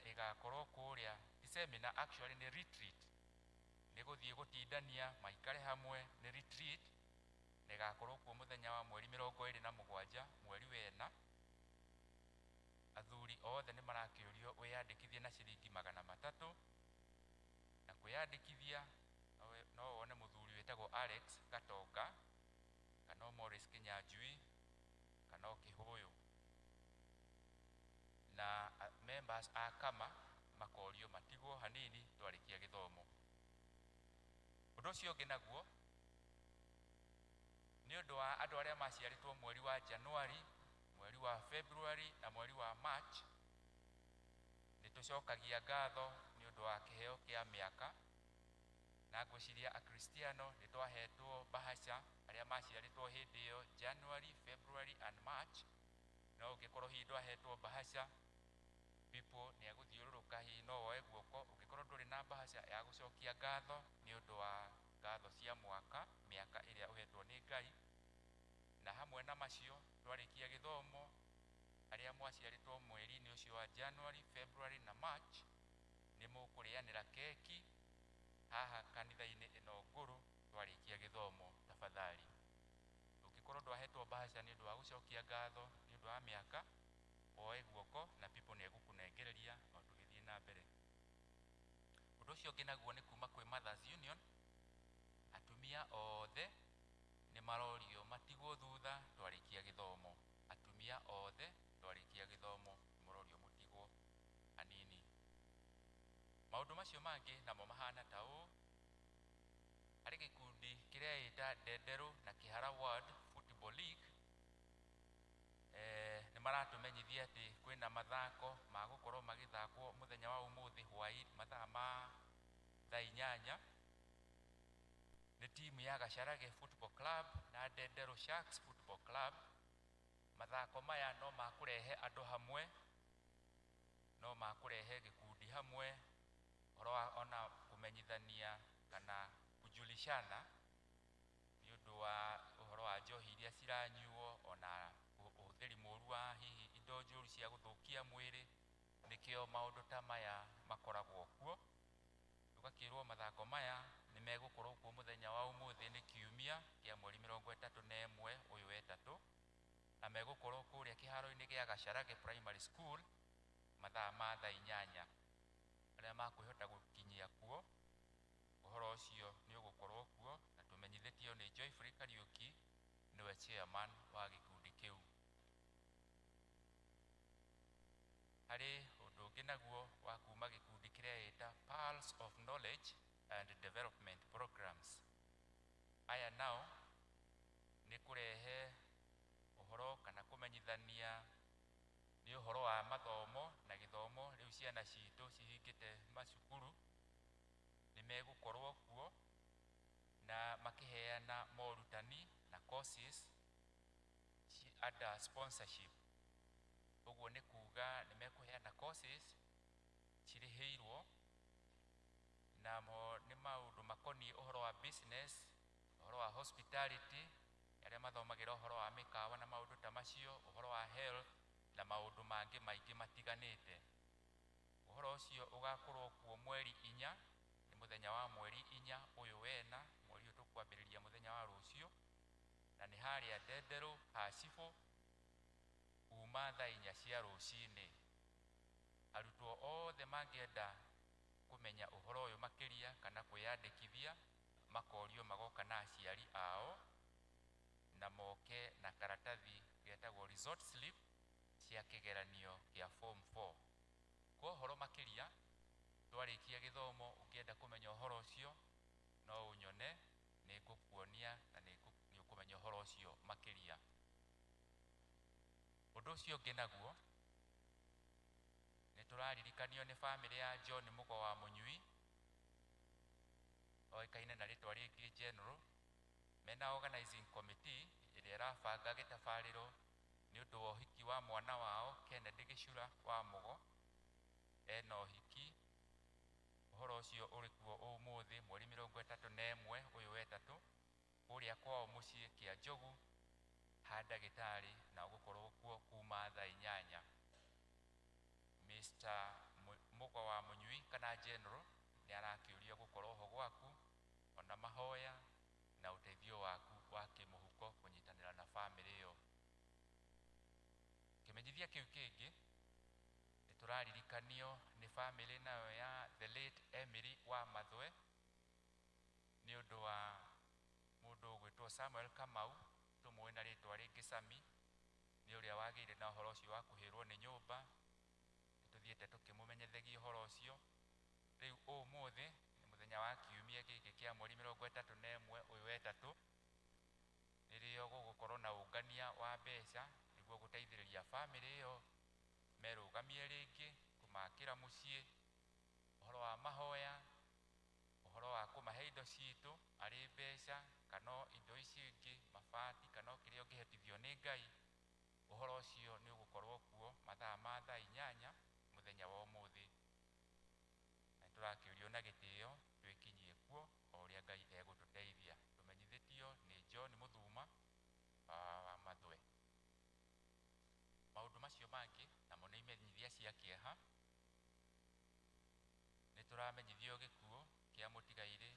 Ĩgakorwo kũrĩa, ti seminar actually, nĩ retreat, nĩ gũthiĩ gũtindania maikare hamwe, nĩ retreat, na ĩgakorwo kuo mũthenya wa mweri 27 mweri wena. Athuri othe nĩ marakĩũrio wĩyandĩkithie na ciringi 300, na kwĩyandĩkithia no wone mũthuri wĩtagwo Alex Gatonga, kana o Morris Kinyanjui, kana o Kĩhũyũ. Na members a kama makorio matigwo hanini twarĩkia gĩthomo. Ũndũ ũcio ũngĩ naguo nĩ ũndũ wa andũ arĩa maciarĩtwo mweri wa January, mweri wa February na mweri wa March. Nĩ tũcokagia ngatho nĩ ũndũ wa kĩheo kĩa mĩaka, na ngwĩciria Akristiano nĩ twahetwo bahaca arĩa maciarĩtwo hĩndĩ ĩyo, January, February and March. No ũngĩkorwo hihi ndwahetwo bahaca, people nĩ agũthiũrũrũka, hihi no woe guoko ũngĩkorwo ndũrĩ na bahaca ya gũcokia ngatho nĩ ũndũ wa ngatho cia mwaka, mĩaka ĩrĩa ũhetwo nĩ Ngai. Na hamwe na macio, twarĩkia gĩthomo, arĩa mwaciarĩtwo mweri-inĩ ũcio wa January, February na March, nĩ mũkũrĩanĩra keki haha kanitha-inĩ ĩno ngũrũ twarĩkia gĩthomo. Tafadhali, ũngĩkorwo ndwahetwo bahaca nĩ ũndũ wa gũcokia ngatho nĩ ũndũ wa mĩaka, woe guoko na people nĩ egũkũnengereria o tũgĩthiĩ na mbere. Ũndũ ũcio ũngĩ naguo nĩ kuma kwĩ Mothers Union. Atumia othe nĩ marorio matigwo thutha twarĩkia gĩthomo. Atumia othe twarĩkia gĩthomo nĩ mũrorio mũtigwo hanini. Maũndũ macio mangĩ namo mahana ta ũũ: harĩ gĩkundi kĩreĩta Ndenderũ na Kĩhara Ward Football League, nĩ maratũmenyithia atĩ kwĩna mathako ma gũkorwo magĩthakwo mũthenya wa ũmũthĩ hwaĩ mathaa ma thaa 8. Nĩ timu ya Gacarage Football Club na Ndenderũ Sharks Football Club. Mathako maya no makũrehe andũ hamwe, no makũrehe gĩkundi hamwe, ũhoro wa ona kũmenyithania kana kujulishana nĩ ũndũ wa ũhoro wa njohi iria ciranyuo, ona ũhũthĩri mũru wa hihi indo njũru cia gũthũkia mwĩrĩ. Nĩkĩo maũndũ ta maya makoragwo kuo. Tũgakĩrwo mathako maya nĩ megũkorwo kuo mũthenya wa ũmũthĩ, nĩ kiumia kĩa mweri 31 ũyũ wetatũ, na megũkorwo kũrĩa kĩharo-inĩ gĩa Gacarage Primary School mathaa ma thaa 8. Arĩa makwĩhota gũkinyia kuo, ũhoro ũcio nĩ ũgũkorwo kuo, na tũmenyithĩtio nĩ Joyfrey Kariũki, nĩwe chairman wa gĩkundi kĩu. Harĩ ũndũ ũngĩ naguo wa kuma gĩkundi kĩreĩta Pearls of Knowledge and Development Programs. Aya nao nĩ kũrehe ũhoro kana kũmenyithania nĩ ũhoro wa mathomo na gĩthomo. Rĩu ciana citũ cihingĩte macukuru, nĩ megũkorwo kuo na makĩheana morutani na courses under sponsorship. Ũguo nĩ kuga nĩ mekũheana courses cirĩhĩirwo, namo nĩ maũndũ makoniĩ ũhoro wa business, ũhoro wa hospitality, arĩa mathomagĩra ũhoro wa mĩkawa na maũndũ ta macio, ũhoro wa health na maũndũ mangĩ maingĩ matiganĩte. Ũhoro ũcio ũgakorwo kuo mweri 4, nĩ mũthenya wa mweri 4 ũyũ wena, mweri ũyũ tũkwambĩrĩria mũthenya wa rũciũ, na nĩ harĩa Ndenderũ ha cibũ kuma thaa 4 cia rũcinĩ. Arutwo othe mangĩenda kũmenya ũhoro ũyũ makĩria kana kwĩyandĩkithia, makorio magoka na aciari ao na moke na karatathi getagwo result slip cia kĩgeranio kĩa form 4. Kwa ũhoro makĩria, twarĩkia gĩthomo, ũngĩenda kũmenya ũhoro ũcio, no ũnyone, nĩ ngũkuonia na nĩ ũkũmenya ũhoro ũcio makĩria. Ũndũ ũcio ũngĩ naguo nĩ tũraririkanio nĩ bamĩrĩ ya John Mũgo wa Mũnyui, oĩkaine na rĩtwa rĩngĩ General, mena organizing committee ĩrĩa ĩrabanga gĩtabarĩro nĩ ũndũ wa ũhiki wa mwana wao Kennedy Gĩcura wa Mũgo. Ena ũhiki, ũhoro ũcio ũrĩ kuo ũmũthĩ mweri 31 ũyũ wetatũ kũrĩa kwao mũciĩ Kĩa Njogu ha ndagĩtarĩ, na ũgũkorwo kuo kuma thaa 8. Mr. General nĩ arakĩũrio gũkorwo ho gwaku ona mahoya na ũteithio waku wa kĩmũhuko kũnyitanĩra na bamĩrĩ ĩyo. Kĩmenyithia kĩu kĩngĩ nĩ tũraririkanio nĩ bamĩrĩ nayo ya the late Emily wa Mathwe nĩ ũndũ wa mũndũ ũgwĩtwo Samuel Kamau, tũmũĩ na rĩtwa rĩngĩ Sami, nĩ ũrĩa wagĩire na ũhoro ũcio wa kũhĩrwo nĩ nyũmba. Nĩ tũthiĩte tũkĩmũmenyithagia ũhoro ũcio. Rĩu ũmũthĩ nĩ mũthenya wa kiumia gĩkĩ kĩa mweri 31 ũyũ wetatũ, nĩrĩo gũgũkorwo na ũngania wa mbeca nĩguo gũteithĩrĩria bamĩrĩ ĩyo merũgamie rĩngĩ, kũmakĩra mũciĩ, ũhoro wa mahoya, ũhoro wa kũmahe indo citũ arĩ mbeca kana indo ici ingĩ, mabati kana kĩrĩa ũngĩhetithio nĩ Ngai. Ũhoro ũcio nĩ ũgũkorwo kuo mathaa ma thaa 8 mũthenya wa ũmũthĩ. Na nĩtũrakĩũrio na gĩtĩo twĩkinyie kuo o ũrĩa Ngai egũtũteithia. Tũmenyithĩtio nĩ John Mũthuma wa Mathwe. Maũndũ macio mangĩ namo nĩ imenyithia cia kĩeha. Nĩ tũramenyithio gĩkuũ kĩa mũtigairĩ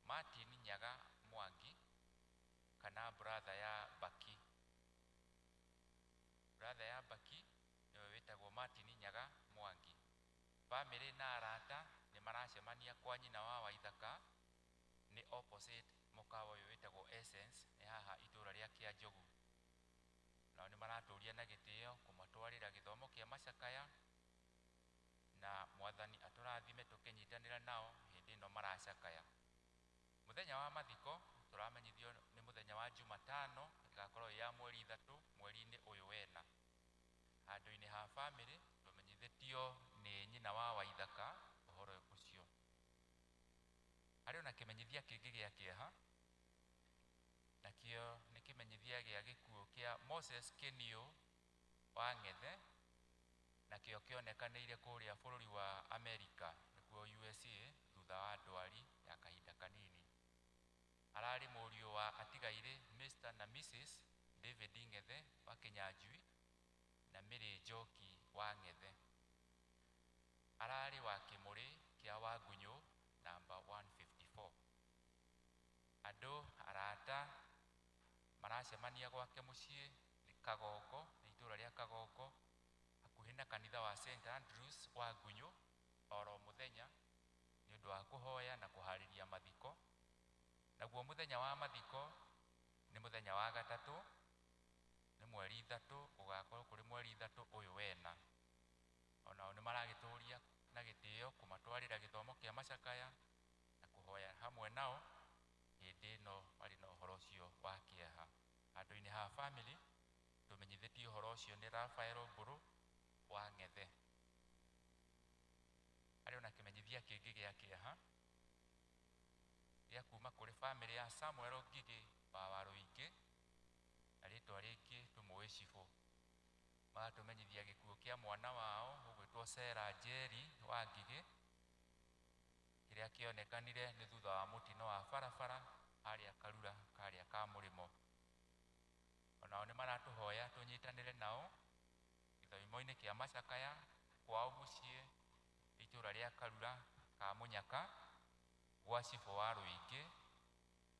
Martin Nyaga Mwangi kana brother ya Baki. Brother ya Baki nĩwe wĩtagwo Martin Nyaga Mwangi. Bamĩrĩ na arata nĩ maracemania kwa nyina wa Waithaka, nĩ opposite mũkawa ũyũ wĩtagwo Essence, nĩ haha itũra rĩa Kĩanjogu. Nao nĩ maratũria na gĩtĩo kũmatwarĩra gĩthomo kĩa macakaya, na mwathani atũrathime tũkĩnyitanĩra nao hĩndĩ ĩno maracakaya. Mũthenya wa mathiko tũramenyithio nĩ mũthenya wa Jumatano, ĩgakorwo ĩ ya mweri 3 mweri-inĩ ũyũ wena. Handũ-inĩ ha bamĩrĩ tũmenyithĩtio nĩ nyina wa Waithaka ũhoro ũcio. Harĩ ona kĩmenyithia kĩngĩ gĩa kĩeha, nakĩo nĩ kĩmenyithia gĩa gĩkuũ kĩa Moses Kĩniũ wa Ng'ethe, nakĩo kĩonekanĩire kũrĩa bũrũri wa Amerika, nĩkuo USA, thutha wa ndwari ya kahinda kanini. Ararĩ mũriũ wa atigairĩ Mr na Mrs David Ng'ethe wa Kĩnyanjui na Mary Njoki wa Ng'ethe. Ararĩ wa kĩmũrĩ kĩa Wangunyũ namba 154. Andũ arata maracemania gwake mũciĩ nĩ Kagongo, nĩ itũra rĩa Kagongo, hakuhĩ na kanitha wa St Andrews wa Ngunyũ, oro mũthenya nĩ ũndũ wa kũhoya na kũharĩria mathiko. Naguo mũthenya wa mathiko nĩ mũthenya wa gatatũ, nĩ mweri 3, gũgakorwo kũrĩ mweri 3 ũyũ wena. Onao nĩ maragĩtũria na gĩtĩo kũmatwarĩra gĩthomo kĩa macakaya na kũhoya hamwe nao hĩndĩ ĩno marĩ na ũhoro ũcio wa kĩeha. Handũ-inĩ ha bamĩrĩ tũmenyithĩtio ũhoro ũcio nĩ Rafael Mbũrũ wa Ng'ethe. Harĩ ona kĩmenyithia kĩngĩ gĩa kĩeha gĩa kuma kũrĩ bamĩrĩ ya Samuel Ngigĩ wa Warũingĩ, na rĩtwa rĩngĩ tũmũĩ Cibũ. Magatũmenyithia gĩkuũ kĩa mwana wao ũgwĩtwo Sarah Njeri wa Ngigĩ, kĩrĩa kĩonekanire nĩ thutha wa mũtino wa barabara harĩa Karura karĩa ka mũrĩmo. Onao nĩ maratũhoya tũnyitanĩre nao gĩthomo-inĩ kĩa macakaya kwao mũciĩ itũra rĩa Karura ka Mũnyaka gwa Cibũ wa Rũingĩ,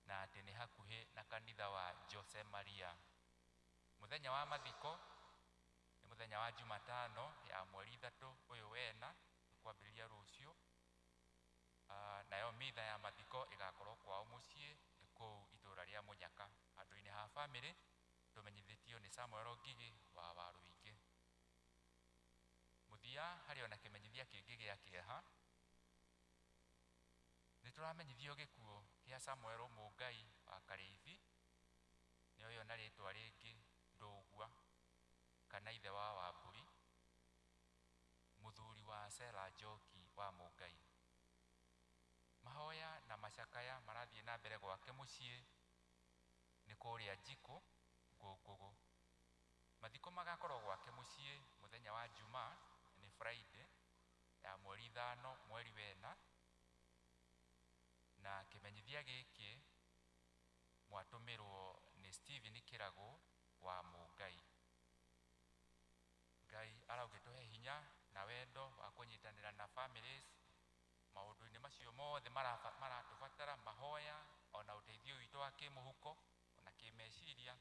na atĩ nĩ hakuhĩ na kanitha wa Jose Maria. Mũthenya wa mathiko nĩ mũthenya wa Jumatano ya mweri 3 ũyũ wena, kwambĩrĩria rũciũ. Nayo mitha ya mathiko ĩgakorwo kwao mũciĩ kũu itũra rĩa Mũnyaka. Handũ-inĩ ha bamĩrĩ tũmenyithĩtio nĩ Samuel Ngigĩ wa Warũingĩ. Mũthia harĩ ona kĩmenyithia kĩngĩ gĩa kĩeha. Nĩ tũramenyithio gĩkuũ kĩa Samuel Mũngai wa Karĩithi, nĩ ũyũ na rĩtwa rĩngĩ Ndũgua kana ithe wa Wambũri, mũthuri wa Sela Njoki wa Mũngai. Mahoya na macakaya marathiĩ na mbere gwake mũciĩ nĩ kũrĩa Njikũ Ngũngũgũ. Mathiko magakorwo gwake mũciĩ mũthenya wa Jumaa, nĩ Friday ya mweri 5 mweri wena, na kĩmenyithia gĩkĩ mwatũmĩrwo nĩ Stephen Kĩragũ wa Mũngai. Ngai araugĩtũhe hinya na wendo wa kũnyitanĩra na families Macio mothe maratũbatara mahoya ona ũteithio witũ wa kĩmũhuko ona kĩmeciria,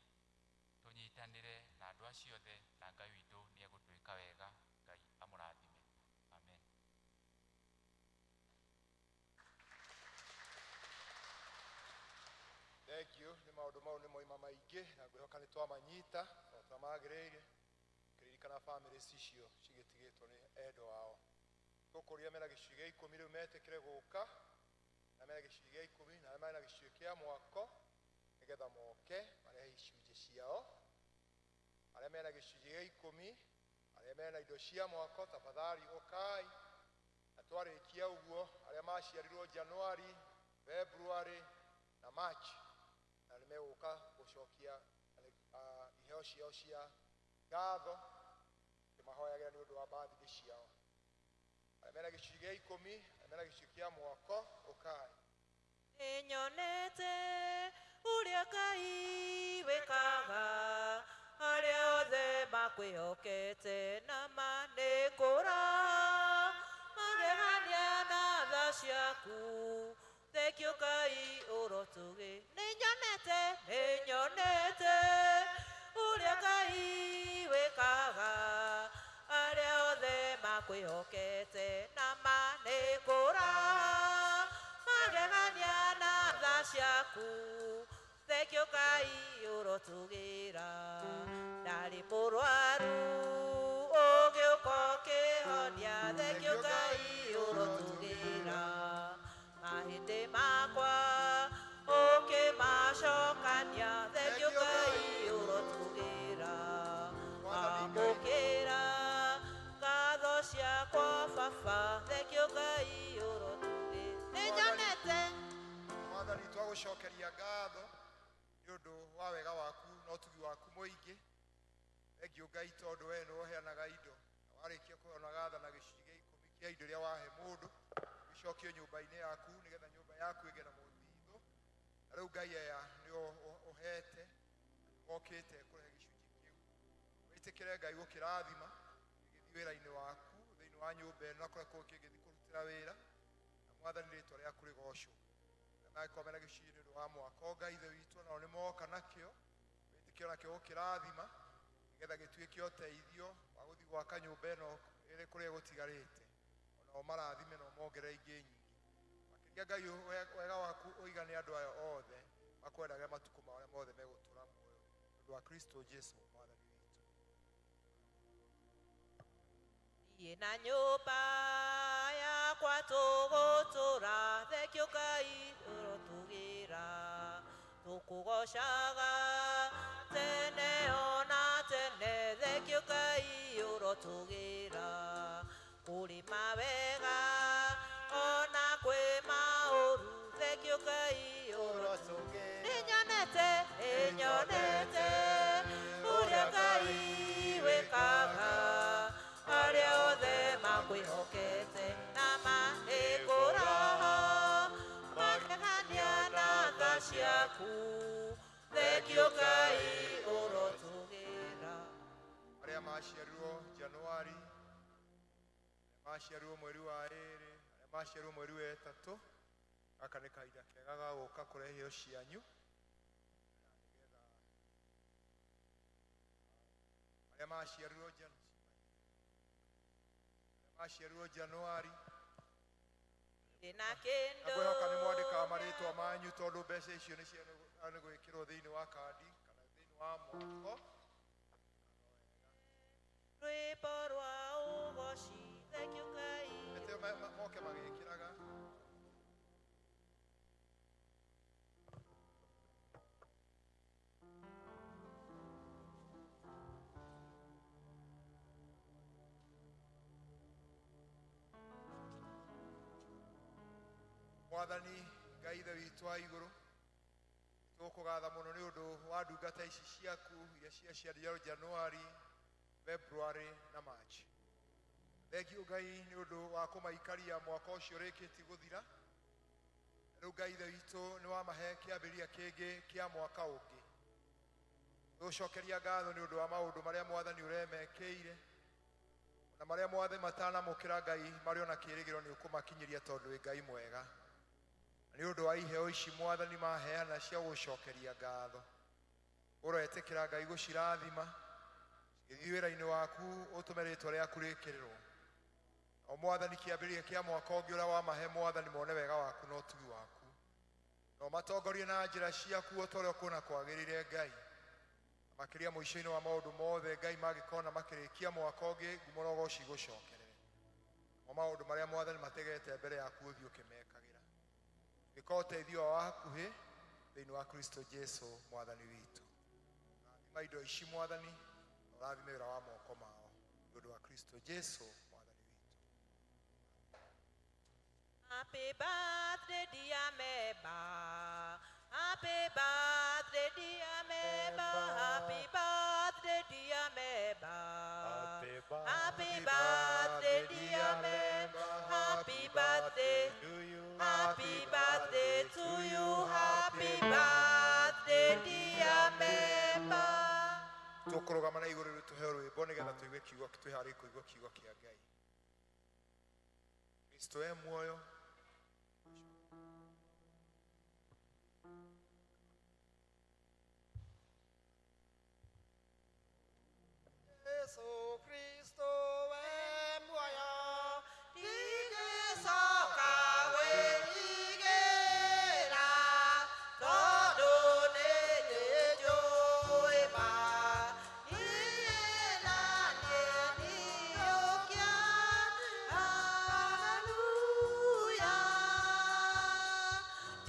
tũnyitanĩre na andũ acio othe, na Ngai witũ nĩ egũtwĩka wega. Ngai amũrathime. Amen. Thank you. Nĩ maũndũ mau nĩ moima maingĩ na ngwĩhoka nĩ twamanyita o ta magĩrĩire, kĩririkana bamĩrĩ cicio cigĩtigĩtwo nĩ endwa ao. Tũkũria mena gĩcunjĩ gĩa 10 rĩu metĩkĩre gũka, na mena gĩcunjĩ gĩa 10 na mena gĩcunjĩ kĩa mwako nĩgetha moke marehe icunjĩ ciao. Arĩa mena gĩcunjĩ gĩa 10, arĩa mena indo cia mwako, tafadhali ũkai. Na twarĩkia ũguo, arĩa maciarirwo January, February na March, na nĩ megũka gũcokia iheo ciao cia ngatho, kĩmahoyagĩra nĩ ũndũ wa birthday ciao. Arĩa mena gĩcunjĩ gĩa 10, arĩa mena gĩcunjĩ kĩa mwako, ũkai. Nĩnyonete ũrĩa Ngai wĩkaga, arĩa othe makwĩhokete na manĩkũra magegania na tha ciaku. Thengio Ngai ũrotũgĩ. Nĩnyonete, nĩnyonete ũrĩa Ngai wĩkaga, arĩa othe makwĩhokete na manĩkũra magegania na tha ciaku. Thengio Ngai ũrotũgĩra. Ndarĩ mũrwaru ũgĩũka ũkĩhonia, thengio Ngai ũrotũgĩra. Mahĩndĩ makwa ũkĩmacokania, thengio Ngai ũrotũgĩra. Amũkĩra ngatho ciakwa baba, thengio Ngai ũrotũgĩra. Nĩnyonete. Mwathani, twagũcokeria ngatho nĩ ũndũ wa wega waku na ũtugi waku mũingĩ. Thengio Ngai tondũ we nĩwe ũheanaga indo, na warĩkia kũheana gathana gĩcunjĩ gĩa 10 kĩa indo iria wahe mũndũ gĩcokio nyũmba-inĩ yaku, nĩgetha nyũmba yaku ĩgĩe na mũthithũ. Na rĩu Ngai aya nĩo ũhete, mokĩte kũrehe gĩcunjĩ kĩu. Wĩtĩkĩre Ngai gũkĩrathima gĩgĩthiĩ wĩra-inĩ waku thĩinĩ wa nyũmba ĩno na kũrĩa kũngĩ gĩgĩthiĩ kũrutĩra wĩra, na Mwathani rĩtwa rĩaku rĩgocwo. Mangĩkorwo mena gĩcunjĩ nĩ ũndũ wa mwako, Ngai Ithe witũ, nao nĩ moka nakĩo, wĩtĩkĩre nakĩo gũkĩrathima nĩgetha gĩtuĩke ũteithio wa gũthiĩ gwaka nyũmba ĩno ĩrĩ kũrĩa gũtigarĩte, onao marathime na mongerere ingĩ nyingĩ. Makĩria Ngai, wega waku ũigane andũ aya othe makwendage matukũ mao marĩa mothe megũtũũra muoyo, nĩ ũndũ wa Kristo Jesu Mwathani witũ. Niĩ na nyũmba yakwa tũgũtũũra, thengio Ngai ũrotũgĩra. Tũkũgocaga tene ona tene, thengio Ngai ũrotũgĩra. Kũrĩ mawega ona kwĩ maũru, thengio Ngai ũrotũgĩra. Nĩnyonete, nĩnyonete ũrĩa Ngai wĩkaga, arĩa othe makwĩhokete na manĩkũra magegania na tha ciaku. Thengio Ngai ũrotũgĩra. Arĩa maciarirwo Januari, arĩa maciarirwo mweri wa 2, arĩa maciarirwo mweri wa 3, gaka nĩ kahinda kega ga gũka kũrehe iheo cianyu, na nĩgetha arĩa maciarirwo maciarirwo Januari, Ndĩna kĩndũ na ngwĩhoka nĩ mwandĩkaga marĩtwa manyu, tondũ mbeca icio nĩ cia nĩ gwĩkĩrwo thĩinĩ wa kandi kana thĩinĩ wa mwako. Rwĩmbo rwa ũgoci, thengio Ngai. Ete moke magĩkĩraga. Mwathani Ngai Ithe witũ wa igũrũ, tũkũgatha mũno nĩ ũndũ wa ndungata ici ciaku iria ciaciarirwo Januari, February na March. Thengio Ngai nĩ ũndũ wa kũmaikaria mwaka ũcio ũrĩkĩtie gũthira. Rĩu Ngai Ithe witũ nĩ wamahe kĩambĩrĩria kĩngĩ kĩa mwaka ũngĩ. Tũgũcokeria ngatho nĩ ũndũ wa maũndũ marĩa Mwathani ũremekĩire, na Na marĩa mothe matanamũkĩra Ngai marĩ ona kĩĩrĩgĩrĩro nĩ ũkũmakinyĩria tondũ wĩ Ngai mwega. Na nĩ ũndũ wa iheo ici Mwathani maheana cia gũcokeria ngatho, ũroetĩkĩra Ngai gũcirathima gĩthiĩ wĩra-inĩ waku ũtũme rĩtwa rĩaku rĩkĩrĩrwo. O Mwathani kĩambĩrĩria kĩa mwaka ũngĩ ũrĩa wamahe Mwathani mone wega waku na ũtugi waku, na ũmatongorie na njĩra ciaku o ta ũrĩa ũkuona kwagĩrĩire Ngai. Makĩria mũico-inĩ wa maũndũ mothe Ngai mangĩkona makĩrĩkia mwaka ũngĩ ngumo na ũgoci igũcokerere. O maũndũ marĩa Mwathani mategete mbere yaku ũthiĩ ũkĩmekagĩra. Gĩka ũteithio wa hakuhĩ thĩinĩ wa Kristo Jesu Mwathani witũ. Rathima indo ici Mwathani, na ũrathime wĩra wa moko mao nĩ ũndũ wa Kristo Jesu Mwathani witũ. Happy birthday, dear member. Happy birthday, dear member. Happy birthday, dear member. Happy birthday, dear member. Happy birthday. Happy birthday to you. Happy birthday, dear member. Tũkũrũgama na igũrũ rĩu tũheo rwĩmbo nĩgetha tũigue kiugo, twĩharĩrie kũigua kiugo kĩa Ngai. Kristo e muoyo. Jesu Kristo e muoyo, ndigĩcoka gwĩtigĩra, tondũ nĩnjũĩ ma, niĩ na niĩ ndingĩũkia. Haleluya.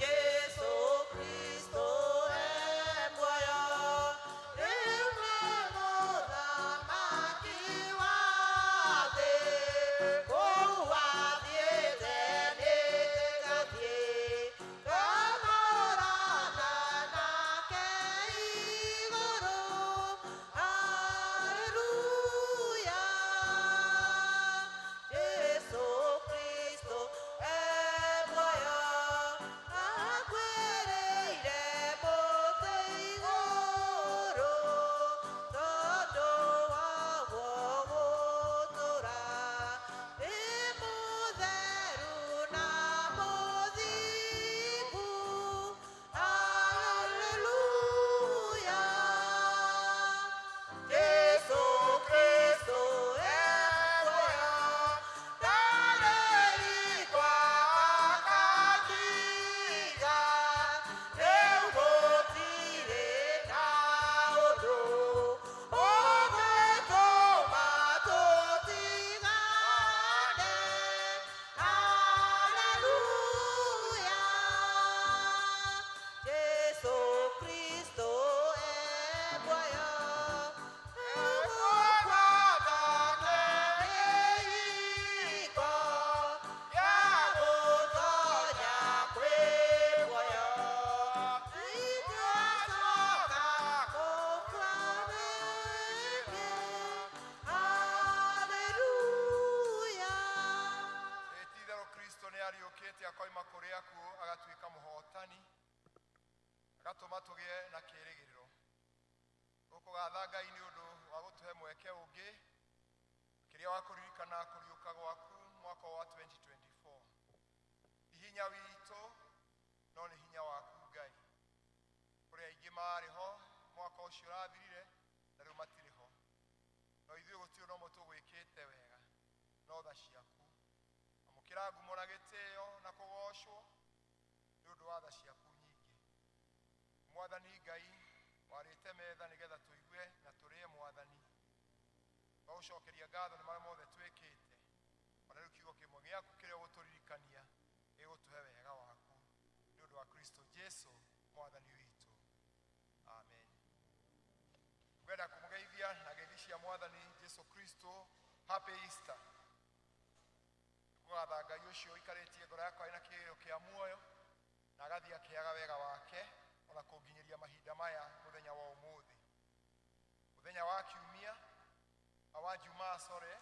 Jesu Kristo e muoyo, rĩu nĩ mũthamaki wa thĩ, kũu athiĩte nĩngathiĩ, ngahũrana nake igũrũ. Haleluya. Jesu Kristo e muoyo, akuĩrĩire mũtĩ igũrũ, tondũ waguo gũtũũra. Nĩ mũtheru na mũthingu. Haleluya. Jesu Kristo e muoyo, ndarĩ akandiga, rĩu gũtirĩ na ũndũ ũgũtũma tũtigane. Haleluya. Jesu Kristo e muoyo, egũkwathana kĩhiko gĩa gũtonya kwĩ muoyo. Itwacoka gũkua rĩngĩ. Haleluya. Ti-itherũ Kristo nĩ ariũkĩte akoima kũrĩ akuũ agatuĩka mũhotani, agatũma tũgĩe na kĩĩrĩgĩrĩro. Tũkũgatha Ngai nĩ ũndũ wa gũtũhe mweke ũngĩ makĩria wa kũririkana kũriũka gwaku mwaka wa 2024. Ti hinya witũ no nĩ hinya waku Ngai. Kũrĩ aingĩ marĩ ho mwaka ũcio ũrathirire na rĩu matirĩ ho, no ithuĩ gũtirĩ na ũmwe tũgwĩkĩte wega no tha ciaku. Amũkĩra ngumo na gĩtĩo na kũgocwo nĩ ũndũ wa tha ciaku nyingĩ. Mwathani Ngai warĩte metha nĩgetha tũigue na tũrĩe Mwathani. Twagũcokeria ngatho nĩ marĩa mothe twĩkĩte, ona rĩu kiugo kĩmwe gĩaku kĩrĩa ũgũtũririkania gĩgũtũhe wega waku nĩ ũndũ wa Kristo Jesu Mwathani witũ. Amen. Ngwenda kũmũgeithia na ngeithi cia Mwathani Jesu Kristo. Happy Easter. Kũgatha Ngai ũcio ũikarĩtie ngoro yakwa ĩna kĩĩrĩgĩrĩro kĩa muoyo na agathiĩ akĩaga wega wake ona kũnginyĩria mahinda maya mũthenya wa ũmũthĩ, mũthenya wa kiumia wa Jumaa, sorry,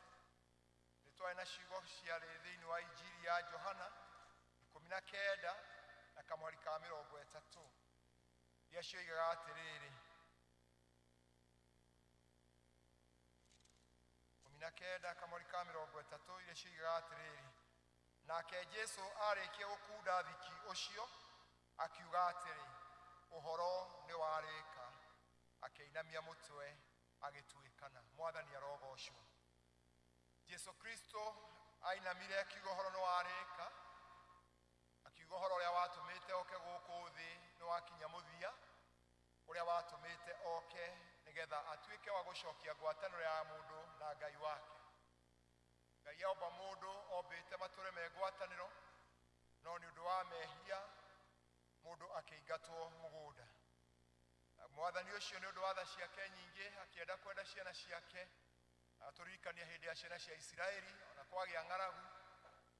nĩ twarĩ na ciugo ciarĩ thĩinĩ wa Injiri ya Johana 19 na kamweri ka 30 iria cioigaga atĩrĩrĩ, ikũmi 9 kamori ka 30 iria ciugaga atĩrĩrĩ, nake Jesu arĩkia gũkunda thiki ũcio akiuga atĩrĩ, ũhoro nĩ warĩka, akĩinamia mũtwe agĩtuĩkana. Mwathani arogocwo. Jesu Kristo ainamire akiuga ũhoro nĩ warĩka, akiuga ũhoro ũrĩa watũmĩte oke gũkũ thĩ nĩ wakinya mũthia, ũrĩa watũmĩte oke nĩgetha atuĩke wa gũcokia ngwatanĩro ya mũndũ na Ngai wake. Ngai omba mũndũ ombĩte matũre me ngwatanĩro, no nĩ ũndũ wa mehia mũndũ akĩingatwo mũgũnda. Mwathani ũcio nĩ ũndũ wa tha ciake nyingĩ akĩenda kwenda ciana ciake, atũririkania hĩndĩ ya ciana cia Isiraeli ona kwagĩa ng'aragu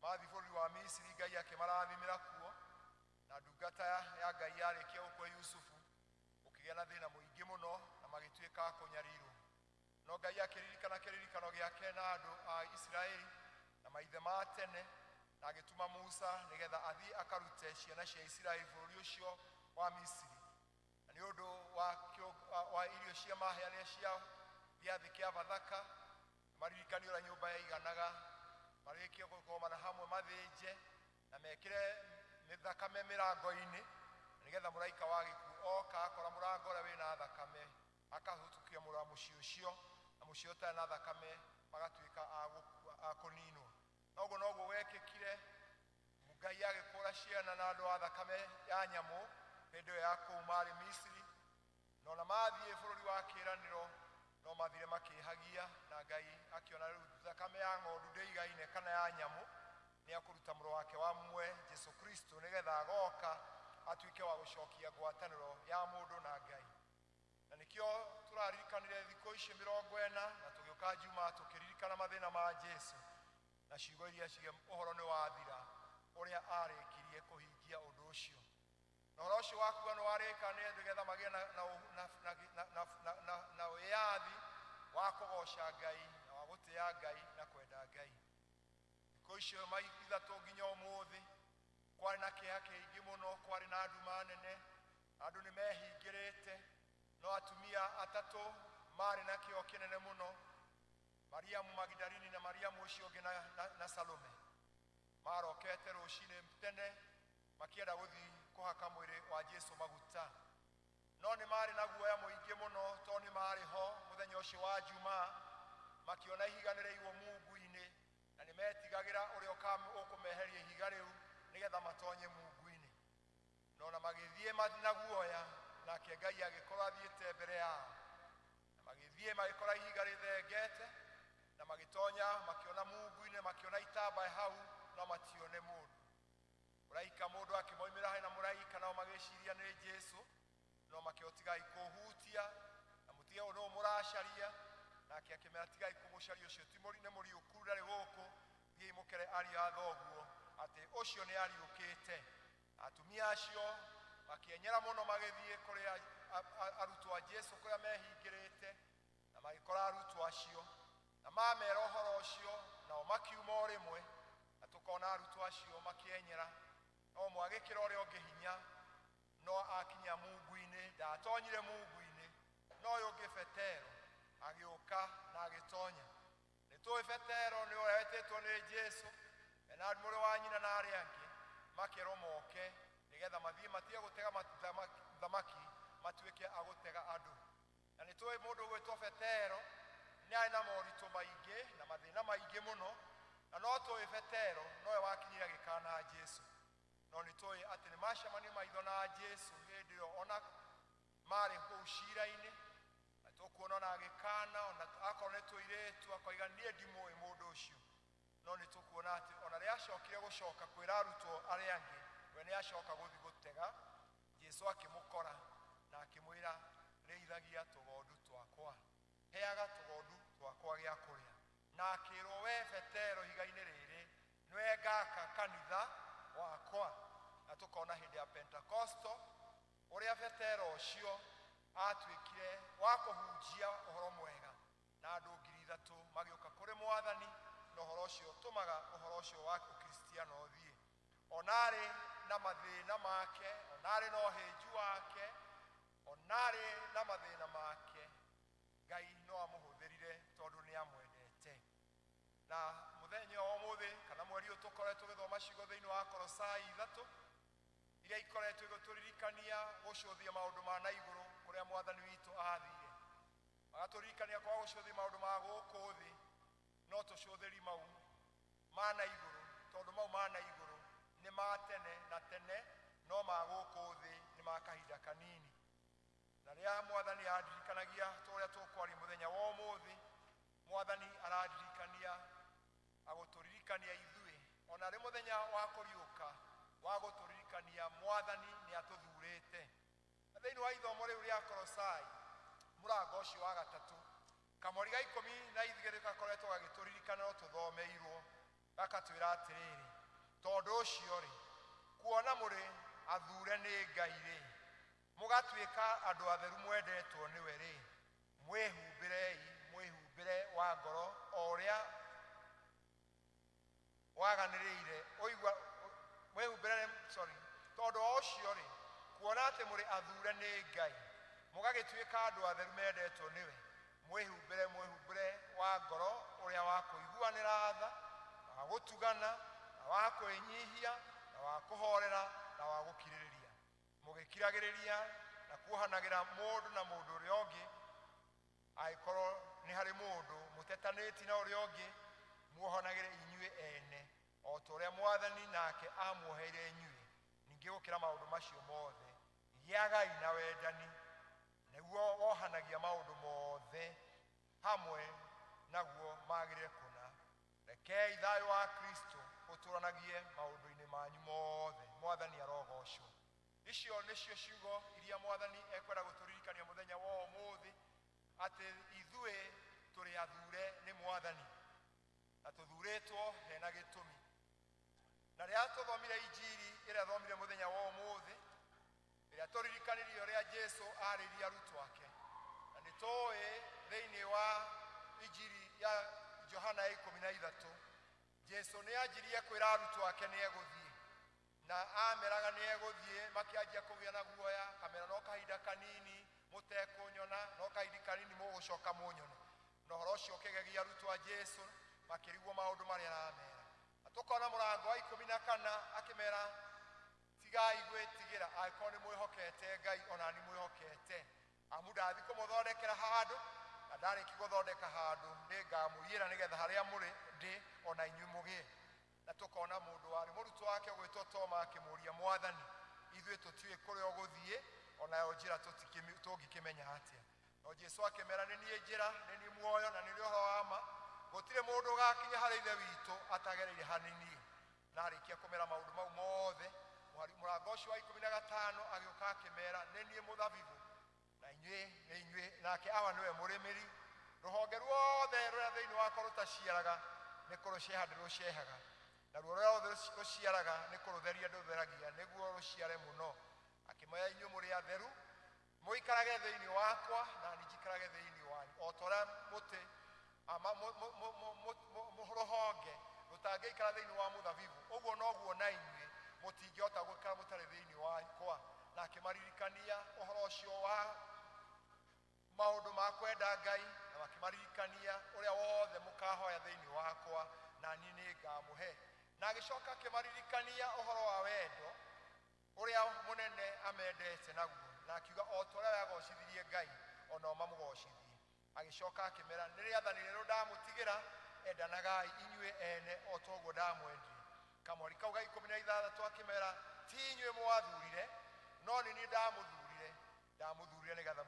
mathiĩ bũrũri wa Misiri, Ngai akĩmarathimĩra kuo, na ndungata ya Ngai yarĩkia gũkua Yusufu gũkĩgĩa na thĩna mũingĩ mũno na magĩtuĩka a kũnyarirwo. No Ngai akĩririkana kĩririkano gĩake na andũ a Isiraeli na maithe ma tene, na agĩtũma Musa nĩgetha athiĩ akarute ciana cia Isiraeli bũrũri ũcio wa Misiri. Na nĩ ũndũ wa irio cia maheanire cia gĩathĩ kĩa Bathaka, maririkanio ũrĩa nyũmba yaiganaga, marĩkie kũgomana hamwe mathĩnje na mekĩre thakame mĩrango-inĩ, nĩgetha mũraika wa gĩkuũ oka akora mũrango ũrĩa wĩna thakame akahĩtũkia mũciĩ ũcio, na mũciĩ ũtarĩ na thakame magatuĩka a kũninwo. Noguo noguo gwekĩkire, Ngai agĩkũra ciana na andũ a thakame ya nyamũ hĩndĩ ĩyo ya kũu marĩ Misiri, na ona mathiĩ bũrũri wa kĩĩranĩro no mathire makĩhagia, na Ngai akĩona rĩu thakame ya ng'ondu ndĩigaine kana ya nyamũ, nĩ akũruta mũrũ wake wa mũmwe Jesu Kristo nĩgetha agoka atuĩke wa gũcokia ngwatanĩro ya mũndũ na Ngai. Na nĩkĩo tũraririkanire thikũ ici 40 na tũgĩũka Juma tũkĩririkana mathĩna ma Jesu na ciugo iria ciige ũhoro nĩ wathira, ũrĩa arĩkirie kũhingia ũndũ ũcio. Na ũhoro ũcio wakuga nĩ warĩka nĩgetha magĩe na wĩyathi wa kũgoca Ngai na wa gũtĩa Ngai na kwenda Ngai. Thikũ icio ithatũ nginya ũmũthĩ kwarĩ na kĩeha kĩingĩ mũno, kwarĩ na nduma nene, andũ nĩ mehingĩrĩte, no atumia atatũ marĩ na kĩo kĩnene mũno, Mariamu Magdalini na Mariamu ũcio ũngĩ na Salome, marokete rũcinĩ tene makĩenda gũthiĩ kũhaka mwĩrĩ wa Jesu maguta. No nĩ marĩ na guoya mũingĩ mũno tondũ nĩ marĩ ho mũthenya ũcio wa Jumaa, makĩona ihiga nĩ rĩaigwo mungu-inĩ, na nĩ metigagĩra ũrĩa ũkũmeheria ihiga rĩu nĩgetha matonye mungu-inĩ. No na magĩthiĩ na guoya, nake Ngai agĩkorwo athiĩte mbere yao. Na magĩthiĩ magĩkora ihiga rĩthengete, na magĩtonya makĩona mungu-inĩ, makĩona itambaya hau, no matione mũndũ. Mũraika mũndũ akĩmoimĩra hena mũraika, nao magĩciria nĩ Jesu, no makĩo tigai kũhutia na mũtige ũndũ mũracaria. Nake akĩmera tigai kũmũcaria, ũcio ti nĩ mũriũku, ndarĩ gũkũ, thiĩi mũkere ariũ a thoguo atĩ ũcio nĩ ariũkĩte. Atumia acio makĩenyera mũno magĩthiĩ kũrĩ arutwo a Jesu kũrĩa mehingĩrĩte, na magĩkora arutwo acio na mamera ũhoro ũcio, nao makiuma o rĩmwe, na tũkona arutwo acio makĩenyera, no ũmwe agĩkĩra ũrĩa ũngĩ hinya, no akinya mungu-inĩ, ndatonyire mungu-inĩ, no ũyũ ũngĩ Petero agĩũka na agĩtonya. Nĩ tũĩ Petero nĩ ũrĩa wetĩtwo nĩ Jesu, na mũrũ wa nyina na arĩa angĩ makerwo moke nĩgetha mathiĩ matige gũtega thamaki, matuĩke a gũtega andũ. Na nĩ tũĩ mũndũ ũgwĩtwo Petero nĩ arĩ na moritũ maingĩ na mathĩna maingĩ mũno, na no tũĩ Petero nowe wakinyire agĩkana Jesu. No nĩ tũĩ atĩ nĩ macemanio maitho na Jesu hĩndĩ ĩyo ona marĩ kũu cira-inĩ, na tũkuona ona agĩkana, ona akorwo nĩ tũirĩtu akoiga niĩ ndimũĩ mũndũ ũcio. No nĩ tũkuona atĩ ona rĩrĩa acokire gũcoka kwĩra arutwo arĩa angĩ, we nĩ acoka gũthiĩ gũtega, Jesu akĩmũkora na akĩmwĩra rĩithagia tũgondu twakwa, heaga tũgondu twakwa gĩa kũrĩa. Na akĩrwo we Petero ihiga-inĩ rĩrĩ nĩwe ngaka kanitha wakwa. Na tũkona hĩndĩ ya Pentekosto ũrĩa Petero ũcio atuĩkire wa kũhunjia ũhoro mwega, na andũ 3,000 magĩũka kũrĩ Mwathani, na ũhoro ũcio ũtũmaga ũhoro ũcio wa Ũkristiano ũthiĩ. Ona arĩ na mathĩna make, ona arĩ na ũhĩnju wake, ona arĩ na mathĩna make, Ngai no amũhũthĩrire tondũ nĩ amwendete. Na mũthenya wa ũmũthĩ kana mweri ũyũ tũkoretwo tũgĩthoma ciugo thĩinĩ wa Kolosai 3 iria ikoretwo igĩtũririkania gũcũthia maũndũ ma na igũrũ kũrĩa mwathani witũ athire. Magatũririkania kwa gũcũthia maũndũ ma gũkũ thĩ, no tũcũthĩri mau ma na igũrũ, tondũ mau ma na igũrũ nĩ ma tene na tene, no ma gũkũ thĩ nĩ ma kahinda kanini. Na rĩrĩa mwathani andirikanagia tũrĩa tũkwaria mũthenya wa ũmũthĩ, mwathani arandirikania agũtũririkania ithuĩ ona rĩ mũthenya wa kũriũka wa gũtũririkania mwathani nĩ atũthurĩte. Na thĩinĩ wa ithomo rĩu rĩa Kolosai mũrango ũcio wa 3 kamweri ga 12 gakoretwo gagĩtũririkana no tũthomeirwo, gagatwĩra atĩrĩrĩ, tondũ ũcio rĩ, kuona mũrĩ athure nĩ Ngai rĩ, mũgatuĩka andũ atheru mwendetwo nĩwe rĩ, mwĩhumbĩrei mwĩhumbĩre wa ngoro o ũrĩa waganĩrĩire ũigua mwĩhumbĩre, sorry, tondũ wa ũcio rĩ, kuona atĩ mũrĩ athure nĩ Ngai mũgagĩtuĩka andũ atheru mendetwo nĩwe, mwĩhumbĩre mwĩhumbĩre wa ngoro ũrĩa wa kũiguanĩra tha, na wa gũtugana, na wa kwĩnyihia, na wa kũhorera, na wa gũkirĩrĩria, mũgĩkiragĩrĩria na kuohanagĩra mũndũ na mũndũ ũrĩa ũngĩ, angĩkorwo nĩ harĩ mũndũ mũtetanĩti na ũrĩa ũngĩ, muohanagĩre inyuĩ ene o ta ũrĩa mwathani nake amuoheire inyuĩ. Ningĩ gũkĩra maũndũ macio mothe, gĩagai na wendani, nĩguo wohanagia maũndũ mothe hamwe naguo magĩrĩre kũna. Rekei thayũ wa Kristo ũtũranagie maũndũ-inĩ manyu mothe. Mwathani arogocwo. Icio nĩcio ciugo iria mwathani ekwenda gũtũririkania mũthenya wa ũmũthĩ, atĩ ithuĩ tũrĩ athure nĩ mwathani na tũthurĩtwo hena gĩtũmi. Na rĩrĩa tũthomire injiri ĩrĩa thomire mũthenya wa ũmũthĩ, ĩrĩa tũririkanirie ũrĩa Jesu arĩirie arutwo ake, na nĩ tũĩ thĩinĩ wa injiri ya Johana ya 13, Jesu nĩ anjirie kwĩra arutwo ake nĩ egũthiĩ, na ameraga nĩ egũthiĩ, makĩanjia kũgĩa na guoya, kamera no kahinda kanini mũtekũnyona, no kahinda kanini mũgũcoka mũnyone. Na ũhoro ũcio ũkĩgegia arutwo a Jesu, makĩrigwo maũndũ marĩa aramera. Na tũkona mũrango wa 14 akĩmera, tigai gwĩtigĩra angĩkorwo nĩ mwĩhokete Ngai, ona nĩ mwĩhokete, amu ndathi kũmũthondekera handũ, na ndarĩkia gũthondeka handũ nĩ ngamũiyĩra nĩgetha harĩa mũrĩ ndĩ ona inyuĩ mũgĩe. Na tũkona mũndũ warĩ mũrutwo wake ũgwĩtwo Toma akĩmũũria, mwathani, ithuĩ tũtiũĩ kũrĩa ũgũthiĩ, onayo njĩra tũngĩkĩmenya atĩa? No Jesu akĩmera, nĩ niĩ njĩra, nĩ niĩ muoyo, na nĩ niĩ ũhoro wa ma, gũtirĩ mũndũ ũgakinya harĩ Ithe witũ atagereire harĩ niĩ. Na arĩkia kũmera maũndũ mau mothe, mũrango ũcio wa 15 agĩũka akĩmera, nĩ niĩ mũthabibũ na inyuĩ nĩ inyuĩ, nake Awa nĩwe mũrĩmĩri. Rũhonge ruothe rũrĩa thĩinĩ wakwa rũtaciaraga nĩ kũrũceha ndĩrũcehaga, naruo rũrĩa ruothe rũciaraga nĩ kũrũtheria ndũtheragia, nĩguo rũciare mũno. Akĩmoya, inyuĩ mũrĩ atheru, mũikarage thĩinĩ wakwa na niĩ njikarage thĩinĩ wanyu, o ta ũrĩa mũtĩ rũhonge rũtangĩikara thĩinĩ wa mũthabibũ, ũguo noguo na inyuĩ mũtingĩhota gũikara mũtarĩ thĩinĩ wakwa. Na akĩmaririkania ũhoro ũcio wa maũndũ ma kwenda Ngai, na makĩmaririkania ũrĩa wothe mũkahoya thĩinĩ wakwa na niĩ nĩngamũhe. Na agĩcoka akĩmaririkania ũhoro wa wendo ũrĩa mũnene amendete naguo, na akiuga o ta ũrĩa we agocithirie Ngai, onao mamũgocithie. Agĩcoka akĩmera, nĩ rĩathani rĩerũ ndamũtigĩra, endanagai inyuĩ ene o ta ũguo ndamwendire. Kamweri kau ga 16 akĩmera, ti inyuĩ mwathurire, no nĩ niĩ ndamũthurire, ndamũthurire nĩgetha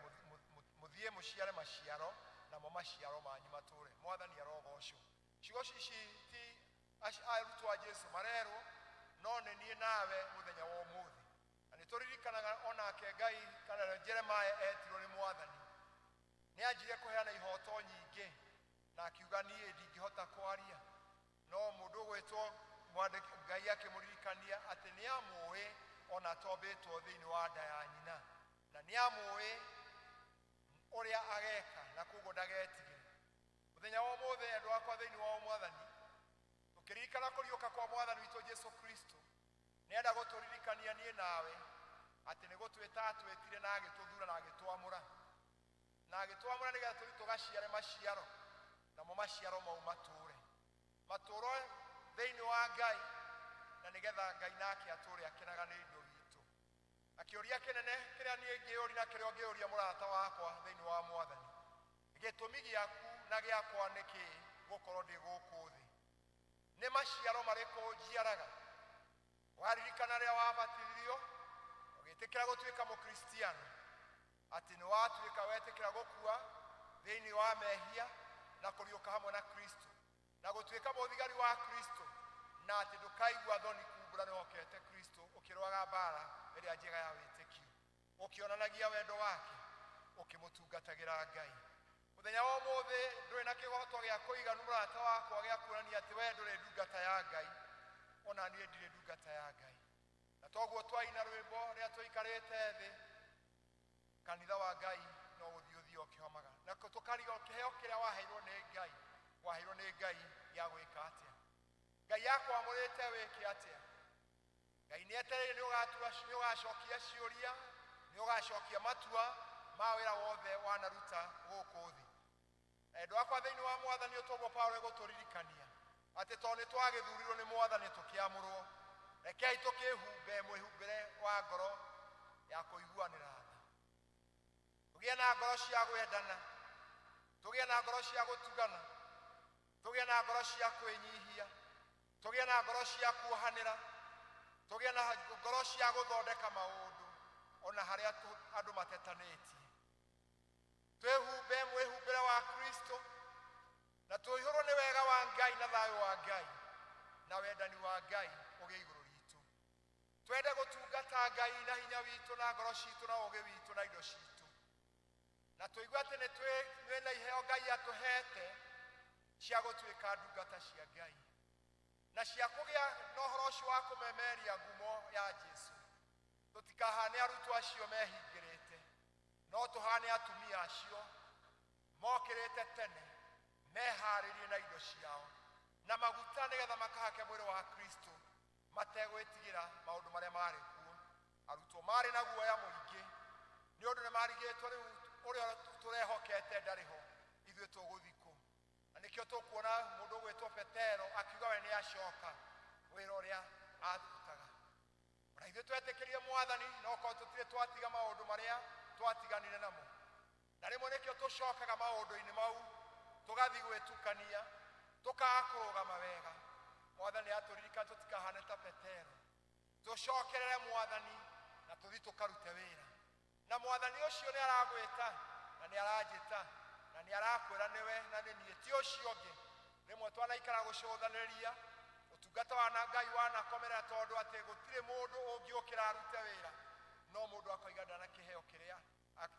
mũthiĩ mũciare maciaro, namo maciaro manyu matũre. Mwathani arogocwo. Ciugo ici ti arutwo a Jesu marerwo, no nĩ niĩ nawe mũthenya wa ũmũthĩ. Na nĩ tũririkanaga onake Ngai kana Jeremiah etirwo nĩ mwathani, nĩ anjirie kũheana ihoto nyingĩ, na akiuga niĩ ndingĩhota kwaria, no mũndũ ũgwĩtwo mwandĩki Ngai akĩmũririkania atĩ nĩ amũĩ ona atombĩtwo thĩinĩ wa nda ya nyina, na nĩ amũĩ ũrĩa ageka, na koguo ndagetigĩre. Mũthenya wa ũmũthĩ, andũ akwa thĩinĩ wa mwathani, tũkĩririkana kũriũka kwa mwathani witũ Jesu Kristo, nĩenda gũtũririkania niĩ nawe atĩ nĩ gũtwĩta atwĩtire na agĩtũthura na agĩtwamũra, na agĩtwamũra nĩgetha tũthiĩ tũgaciare maciaro, namo maciaro mau matũre. Matũũro thĩinĩ wa Ngai, na nĩgetha Ngai nake atũũre akenaga nĩ indo witũ. Na kĩũria kĩnene kĩrĩa niĩ ngĩũria na kĩrĩa ũngĩũria mũrata wakwa thĩinĩ wa Mwathani, gĩtũmi gĩaku na gĩakwa nĩ kĩĩ gũkorwo ndĩ gũkũ thĩ? Nĩ maciaro marĩkũ njiaraga? Waririkana rĩrĩa wabatithirio ũgĩtĩkĩra gũtuĩka mũkristiano, atĩ nĩ watuĩka wetĩkĩra gũkua thĩinĩ wa mehia na kũriũka hamwe na Kristo na gũtuĩka mũthigari wa Kristo, na atĩ ndũkaigua thoni kumbũra nĩwokete Kristo, ũkĩrũaga mbara ĩrĩa njega ya wĩtĩkio, ũkĩonanagia wendo wake, ũkĩmũtungatagĩra Ngai. Mũthenya wa ũmũthĩ ndũrĩ na kĩhoto gĩa kũiganu, mũrata wakwa, gĩa kuonania atĩ we ndũrĩ ndungata ya Ngai, ona niĩ ndirĩ ndungata ya Ngai. Na toguo twaina rwĩmbo rĩrĩa tũikarĩte thĩ, kanitha wa Ngai no gũthiĩ ũthiĩ ũkĩhomaga, na tũkariga kĩheo kĩrĩa waheirwo nĩ Ngai, waheirwo nĩ Ngai gĩa gwĩka atĩa? Ngai akwamũrĩte wĩke atĩa? Ngai nĩ etereire nĩ ũgacokia ciũria, nĩ ũgacokia matua ma wĩra wothe wanaruta gũkũ thĩ. Endwa akwa thĩinĩ wa Mwathani, ũtoguo Paulo egũtũririkania atĩ tondũ nĩ twagĩthurirwo nĩ Mwathani tũkĩamũrwo, rekei tũkĩhumbe mwĩhumbĩre wa ngoro ya kũiguanĩra tha, tũgĩe na ngoro cia gwendana, tũgĩe na ngoro cia gũtugana, tũgĩe na ngoro cia kwĩnyihia, tũgĩe na ngoro cia kuohanĩra, tũgĩe na ngoro cia gũthondeka maũndũ ona harĩa andũ matetanĩtie. Twĩhumbe mwĩhumbĩre wa Kristo na tũihũrwo nĩ wega wa Ngai na thayũ wa Ngai na wendani wa Ngai ũgĩe igũrũ ritũ. Twende gũtungata Ngai na hinya witũ na ngoro citũ na ũũgĩ witũ na indo citũ, na tũigue atĩ nĩ twĩ na iheo Ngai atũhete cia gũtuĩka ndungata cia Ngai na cia kũgĩa na ũhoro ũcio wa kũmemeria ngumo ya Jesu. Tũtikahane arutwo acio mehingĩrĩte, no tũhane atumia acio mokĩrĩte tene meharĩrie na indo ciao na maguta nĩgetha makahake mwĩrĩ wa Kristo mategwĩtigĩra maũndũ marĩa marĩ kuo. Arutwo marĩ na guoya mũingĩ nĩ ũndũ nĩ marigĩtwo rĩu ũrĩa tũrehokete ndarĩ ho, ithuĩ tũgũthiĩ kũ? Na nĩkĩo tũkuona mũndũ ũgwĩtwo Petero akiuga we nĩ acoka wĩra ũrĩa arutaga. Ona ithuĩ twetĩkĩrie Mwathani, no korwo tũtirĩ twatiga maũndũ marĩa twatiganire namo, na rĩmwe nĩkĩo tũcokaga maũndũ-inĩ mau, tũgathiĩ gwĩtukania, tũkaga kũrũgama wega. Mwathani atũririkana tũtikahane ta Petero, tũcokerere Mwathani na tũthiĩ tũkarute wĩra. Na Mwathani ũcio nĩ aragwĩta na nĩ aranjĩta na nĩ arakwĩra nĩwe na nĩ niĩ, ti ũcio ũngĩ. Rĩmwe twanaikara gũcũthanĩrĩria ũtungata wa na Ngai wanakomerera, tondũ atĩ gũtirĩ mũndũ ũngĩũkĩra arute wĩra, no mũndũ akoiga ndana kĩheo kĩrĩa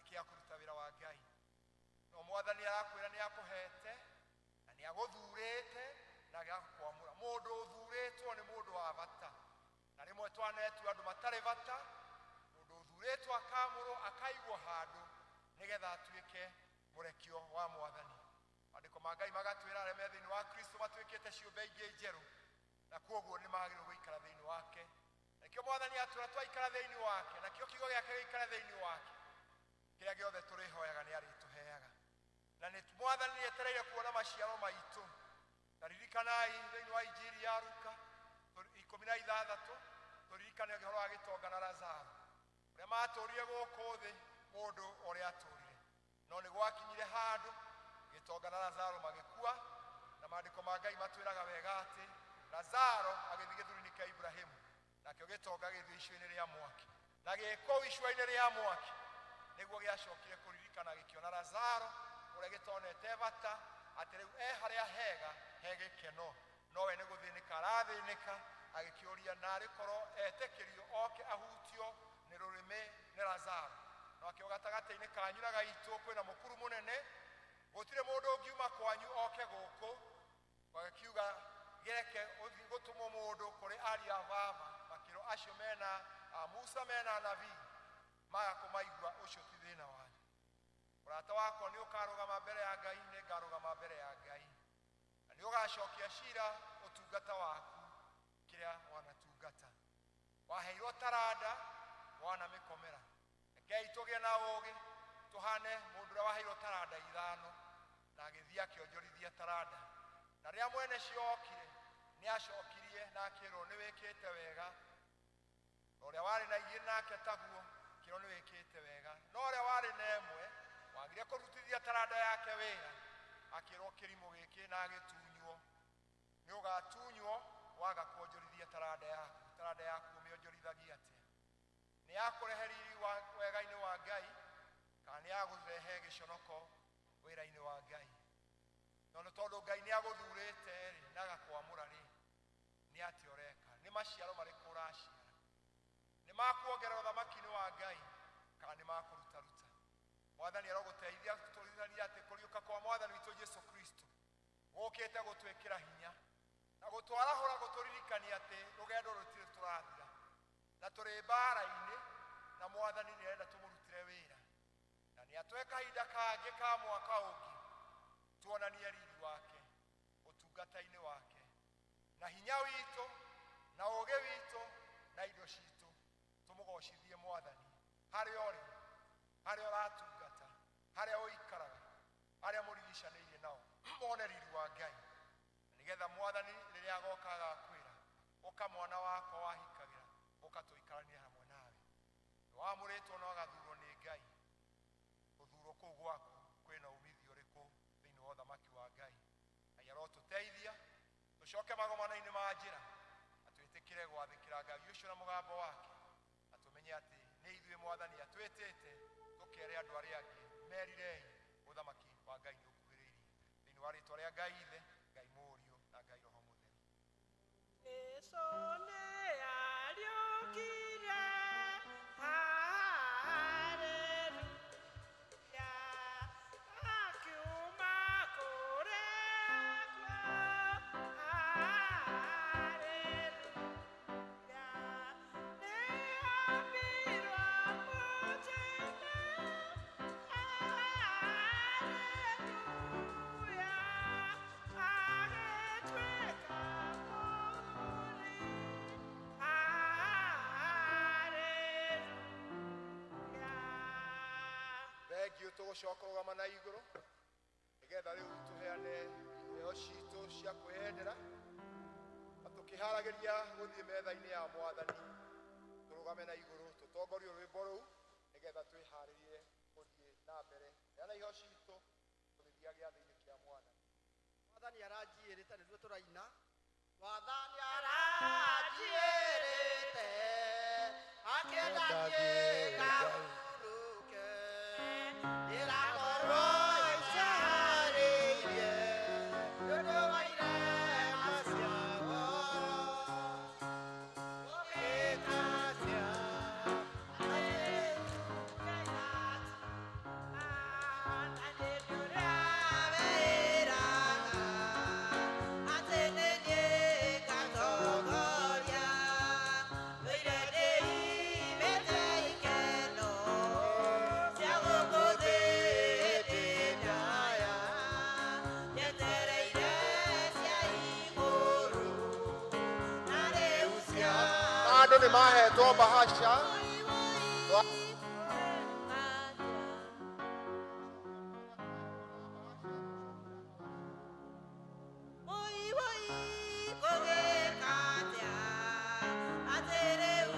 kĩa kũruta wĩra wa Ngai. No Mwathani arakwĩra nĩ akũhete na nĩ agũthurĩte na agakũamũra. Mũndũ ũthurĩtwo nĩ mũndũ wa bata, na rĩmwe twanetua andũ matarĩ bata. Mũndũ ũthurĩtwo akamũrwo akaigwo handũ nĩgetha atuĩke mũrekio wa Mwathani. Maandĩko ma Ngai magatwĩra arĩa me thĩinĩ wa Kristo matuĩkĩte ciũmbe ingĩ njerũ, na kwoguo nĩ magĩrĩirwo gũikara thĩinĩ wake. Nakĩo Mwathani atwĩra twaikara thĩinĩ wake, nakĩo kiugo gĩake gĩikare thĩinĩ wake, kĩrĩa gĩothe tũrĩhoyaga nĩ arĩtũheaga. Na nĩ Mwathani nĩ etereire kuona maciaro maitũ. Ta ririkanai thĩinĩ wa Injiri ya Luka 16, tũririkane ũhoro wa gĩtonga na Lazaro ũrĩa matũrire gũkũ thĩ, mũndũ ũrĩa atũrire, no nĩ gwakinyire handũ gĩtonga na Lazaro magĩkua, na maandĩko ma Ngai matwĩraga wega atĩ Lazaro agĩthiĩ gĩthũri-inĩ kĩa Ibrahimu, nakĩo gĩtonga gĩthiĩ icua-inĩ rĩa mwaki. Na gĩ kũu icua-inĩ rĩa mwaki nĩguo gĩacokire kũririkana, gĩkĩona Lazaro ũrĩa gĩtonete bata, atĩ rĩu e harĩa hega he gĩkeno, nowe nĩ gũthĩnĩka arathĩnĩka. Agĩkĩũria narĩ korwo etĩkĩrio oke ahutio nĩ rũrĩmĩ nĩ Lazaro. Nakĩo gatagatĩ-inĩ kanyu na gaitũ kwĩna mũkuru mũnene, gũtirĩ mũndũ ũngiuma kwanyu oke gũkũ. Magakiuga gĩreke gũtũmwo mũndũ kũrĩ ariũ a baba, makĩrwo acio mena Musa mena anabii, maga kũmaigua, ũcio ti thĩna wanyu. Mũrata wakwa, nĩ ũkarũgama mbere ya Ngai, nĩ ngarũgama mbere ya Ngai, na nĩ ũgacokia cira ũtungata waku kĩrĩa wanatungata. Waheirwo taranda, wanamĩkomera. Rekei tũgĩe na ũũgĩ, tũhane mũndũ ũrĩa waheirwo taranda 5 na agĩthiĩ akĩonjorithia taranda. Na Na rĩrĩa mwene cio okire, nĩ acokirie na akĩrwo, "Nĩ wĩkĩte wega." Na ũrĩa warĩ na igĩrĩ nake taguo, akĩrwo, "Nĩ wĩkĩte wega." No ũrĩa warĩ na ĩmwe, wagire kũrutithia taranda yake wĩra, akĩrwo, "Kĩrimũ gĩkĩ," na agĩtunywo. Nĩ ũgatunywo waga kuonjorithia taranda yaku. Taranda yaku ũmĩonjorithagia atĩa? Nĩ ya kũrehe riri wa wega-inĩ wa Ngai, kana nĩ ya gũrehe gĩconoko wĩra-inĩ wa Ngai? No nĩ tondũ Ngai nĩ agũthurĩte rĩ na agakwamũra rĩ, nĩ atĩa ũreka? Nĩ maciaro marĩkũ ũraciara? Nĩ makuongerera ũthamaki-inĩ wa Ngai, kana nĩ makũrutaruta? Mwathani arogũteithia tũririkanie atĩ kũriũka kwa Mwathani witũ Jesu Kristo gũkĩte gũtwĩkĩra hinya na gũtwarahũra, gũtũririkania atĩ rũgendo rũtirĩ tũrathira na tũrĩ mbara-inĩ, na Mwathani nĩ arenda tũmũrutĩre wĩra, na nĩ atũhe kahinda kangĩ ka mwaka ũngĩ tuonanie riri wake ũtungata-inĩ wake na hinya witũ na ũũgĩ witũ na indo citũ. Tũmũgocithie Mwathani harĩa ũrĩ, harĩa ũratungata, harĩa ũikaraga, arĩa mũrigicanĩirie nao mone riri wa Ngai, na nĩgetha Mwathani rĩrĩa agoka agakwĩra, "Ũka mwana wakwa wahikagĩra, ũka tũikaranie hamwe nawe." Nĩwamũrĩtwo na ũgathurwo nĩ Ngai. Gũthurwo kũu gwaku kwĩna umithio ũrĩkũ thĩinĩ wa ũthamaki wa Ngai? Ngai arotũteithia tũcoke magomano-inĩ ma njĩra na twĩtĩkĩre gwathĩkĩra Ngai ũcio na mũgambo wake, na tũmenye atĩ nĩ ithuĩ Mwathani atwĩtĩte tũkere andũ arĩa angĩ, merirei, ũthamaki wa Ngai nĩ ũkuhĩrĩirie. Thĩinĩ wa rĩtwa rĩa Ngai Ithe, Ngai Mũriũ na Ngai Roho Mũtheru. Jesu nĩ ariũkire, haleluya, akiuma kũrĩ akuũ, haleluya, nĩ ambirwo mũtĩ-inĩ, haleluya, agĩtuĩka mũgũri, haleluya. Thengiũ. Tũgũcoka rũgama na igũrũ nĩgetha rĩu tũheane iheo citũ cia kwĩyendera, na tũkĩharagĩria gũthiĩ metha-inĩ ya Mwathani. Tũrũgame na igũrũ, tũtongorie rwĩmbo rũu nĩgetha twĩharĩrie gũthiĩ na mbere heana iheo citũ tũgĩthiaga gĩathĩ-inĩ kĩa Mwathani. Mwathani aranjiĩrĩte nĩguo tũraina. Mwathani aranjiĩrĩte akĩenda ngahurũke, ndĩrakorwo icarĩirie nĩ ũndũ wa irema cia ngoro. Ũgĩka atĩa? Atĩ nĩ niĩ ngatongoria, ndũire ndĩimĩte ikeno cia gũkũ thĩ hĩndĩ ndaya, njetereire cia igũrũ na rĩu cia Andũ nĩ mahetwo bahasha. Woi woi, kũgĩka atĩa atĩ rĩu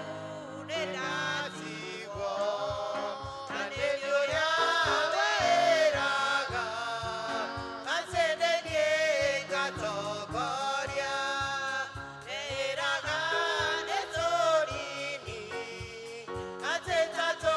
nĩ ndatigwo, na nĩ niĩ ũrĩa wĩraga atĩ nĩ niĩ ngatongoria, nĩĩraga nĩ tũnini atĩ ta.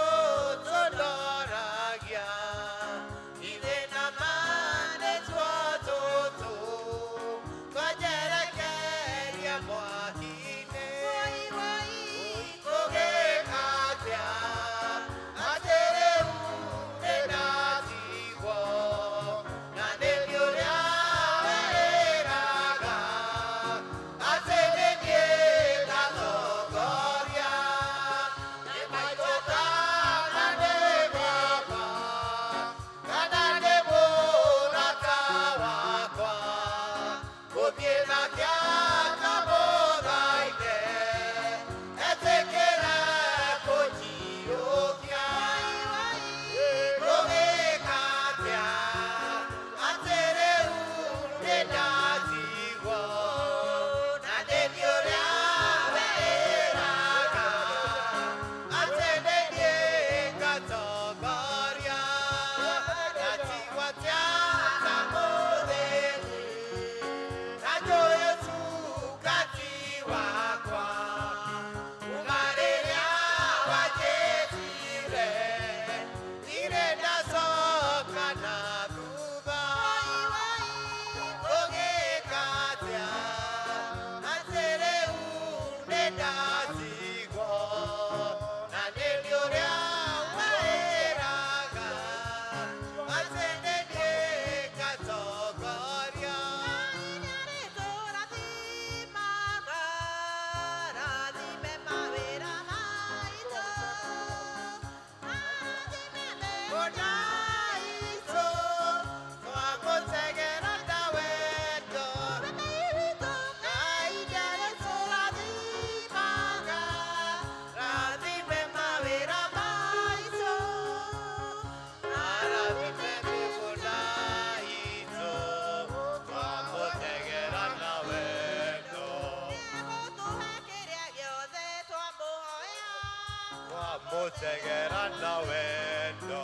Twamũtegera na wendo.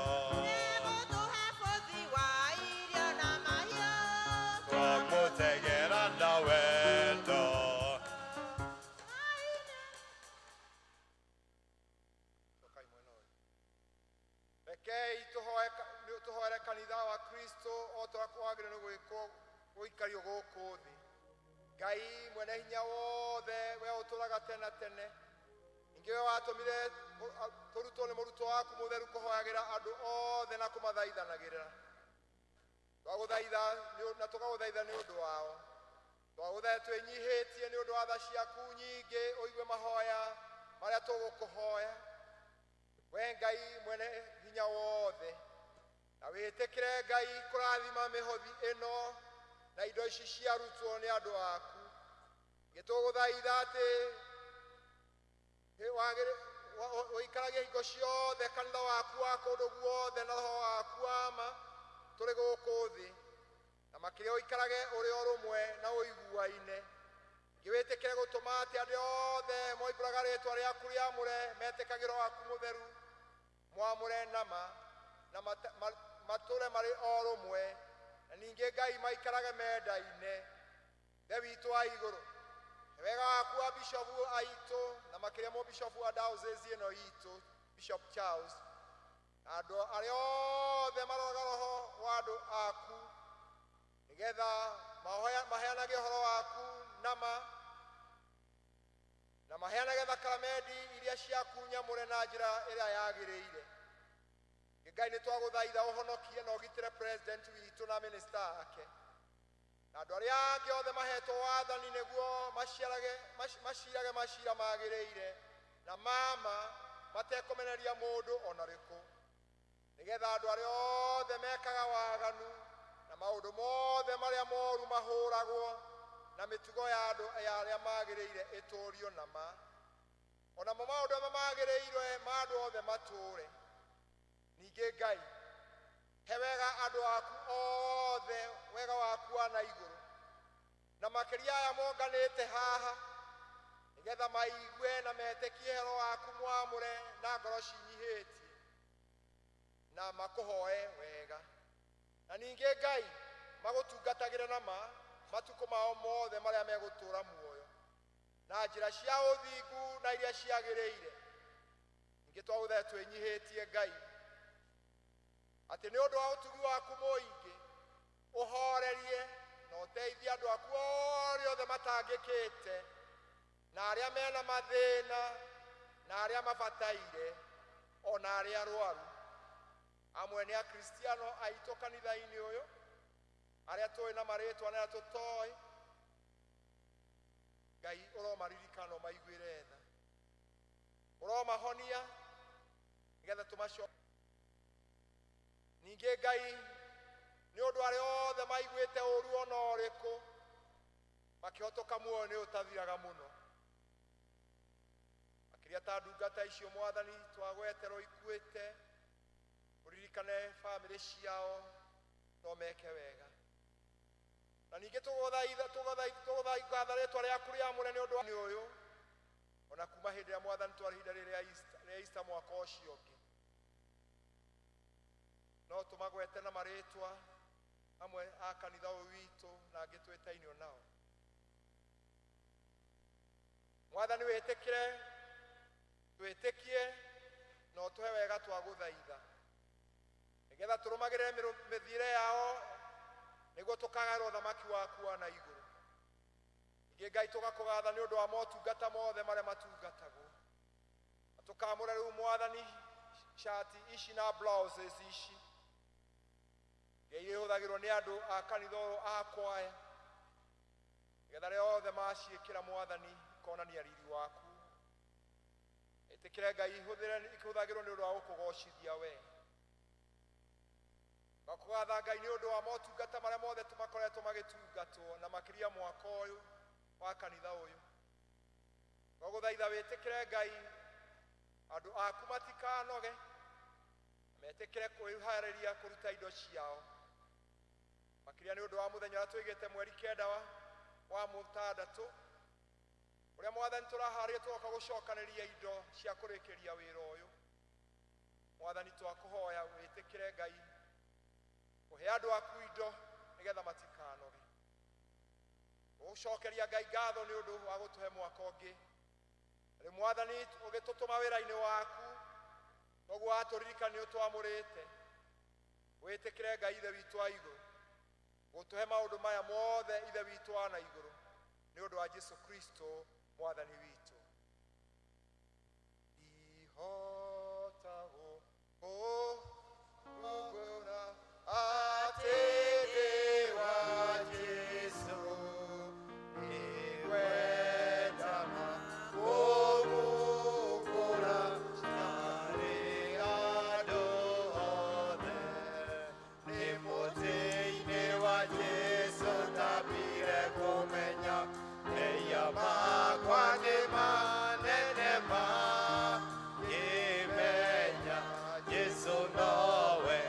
Twamũtegera na wendo. Cokai mwena ũyũ. Rekei tũhoere kanitha wa Kristo o ta ũrĩa kwagĩrĩire nĩ gwĩkwo gũikario gũkũ thĩ. Ngai mwene hinya wothe, we ũtũũraga tene na tene, ningĩ we watũmire tũrutwo nĩ mũrutwo waku mũtheru kũhoyagĩra andũ othe na kũmathaithanagĩrĩra. Twagũthaitha na tũkagũthaitha nĩ ũndũ wao. Twagũthaitha twĩnyihĩtie nĩ ũndũ wa tha ciaku nyingĩ, ũigue mahoya marĩa tũgũkũhoya. We Ngai mwene hinya wothe, na wĩtĩkĩre Ngai kũrathima mĩhothi ĩno na indo ici ciarutwo nĩ andũ aku. Gĩtũgũthaitha atĩ ũikaragie hingo ciothe kanitha waku wa kũndũ guothe na roho waku wa ma tũrĩ gũkũ thĩ, na makĩria ũikarage ũrĩ ũrũmwe na ũiguaine. Ngĩwĩtĩkĩre gũtũma atĩ andũ othe moimbũraga rĩtwa rĩaku rĩamũre metĩkagĩra waku mũtheru mwamũre nama na matũre marĩ o rũmwe, na ningĩ Ngai maikarage mendaine. Ithe witũ wa igũrũ, wega waku wa bishofu aitũ na makĩria mũbishofu wa diocese ĩno itũ Bishop Charles, na andũ arĩa othe maroraga roho wa andũ aku nĩgetha maheanage ũhoro waku nama na maheanage thakaramendi iria ciaku nyamũre na njĩra ĩrĩa yagĩrĩire. Ngai nĩ twagũthaitha ũhonokie na ũgitĩre president witũ na minister ake na andũ arĩa angĩ othe mahetwo wathani nĩguo macirage macira magĩrĩire na mama matekũmeneria mũndũ ona rĩkũ, nĩgetha andũ arĩa othe mekaga waganu na maũndũ mothe marĩa moru mahũragwo na mĩtugo ya andũ ya arĩa magĩrĩire ĩtũũrio nama, onamo maũndũ marĩa magĩrĩire ma andũ othe matũũre. Ningĩ Ngai, he wega andũ aku othe wega waku wa na igũrũ, na makĩria aya monganĩte haha, nĩgetha maigue na metĩkie ũhoro waku mwamũre na ngoro cinyihĩtie na makũhoe wega. Na ningĩ Ngai, magũtungatagĩre nama matukũ mao mothe marĩa megũtũũra muoyo na njĩra cia ũthingu na iria ciagĩrĩire. Ningĩ twagũthaitha twĩnyihĩtie Ngai atĩ nĩ ũndũ wa ũtugi waku mũingĩ ũhorerie na ũteithie andũ aku arĩa othe matangĩkĩte na arĩa mena mathĩna na arĩa mabataire ona arĩa arwaru. Amwe nĩ akristiano aitũ kanitha-inĩ ũyũ arĩa tũĩ na marĩtwa na arĩa tũtoĩ. Ngai ũromaririkana ũmaiguĩre tha, ũromahonia nĩgetha tũmaco. Ningĩ Ngai, nĩ ũndũ arĩa othe maiguĩte ũru ona ũrĩkũ makĩhotoka muoyo nĩ ũtathiraga mũno, makĩria ta ndungata icio Mwathani twagweterwo ikuĩte, ũririkane bamĩrĩ ciao no meke wega. Na ningĩ tũgũthaitha rĩtwa rĩaku rĩamũre nĩ ũndũ wa ũyũ, ona kuma hĩndĩ ĩrĩa Mwathani twarĩ ihinda rĩrĩa rĩa Easter mwaka ũcio ũngĩ, no tũmagwete na marĩtwa amwe a kanitha ũyũ witũ na angĩ twĩtainio nao. Mwathani wĩtĩkĩre twĩtĩkie na ũtũhe wega twagũthaitha nĩgetha tũrũmagĩrĩre mĩthiĩre yao nĩguo tũkagaĩrwo ũthamaki waku wa na igũrũ. Ningĩ Ngai tũgakũgatha nĩ ũndũ wa motungata mothe marĩa matungatagwo, na tũkamũra rĩu Mwathani shati ici na blouses ici iria ihũthagĩrwo nĩ andũ a kanitha ũyũ a kwaya, nĩgetha arĩa othe maciĩkĩra Mwathani ikonania riri waku. Ĩtĩkĩre Ngai ihũthagĩrwo nĩ ũndũ wa gũkũgocithia we. Ngakũgatha Ngai nĩ ũndũ wa motungata marĩa mothe makoretwo magĩtungatwo na makĩria mwaka ũyũ wa kanitha ũyũ. Ngagũthaitha wĩtĩkĩre Ngai andũ aku matikanoge, metĩkĩre kwĩharĩria kũruta indo ciao, makĩria nĩ ũndũ wa mũthenya ũrĩa tũigĩte mweri 9 wa mũtandatũ, ũrĩa Mwathani tũraharĩria tũgoka gũcokanĩria indo cia kũrĩkĩria wĩra ũyũ. Mwathani twakũhoya wĩtĩkĩre Ngai kũhe andũ aku indo nĩgetha matikanoge. Gũcokeria Ngai ngatho nĩ ũndũ wa gũtũhe mwaka ũngĩ. Rĩ Mwathani ũgĩtũtũma wĩra-inĩ waku noguo watũririkana nĩ ũtwamũrĩte. Wĩtĩkĩre Ngai Ithe witũ wa igũrũ gũtũhe maũndũ maya mothe Ithe witũ wa na igũrũ nĩ ũndũ wa Jesu Kristo Mwathani witũ. Ihota gũkũgũra atĩ ndĩ wa Jesu nĩngwenda ma kũmũkũra harĩ andũ othe. Nĩ mũtĩ-inĩ wa Jesu ndambire kũmenya mehia makwa nĩ manene ma ngĩmenya Jesu nowe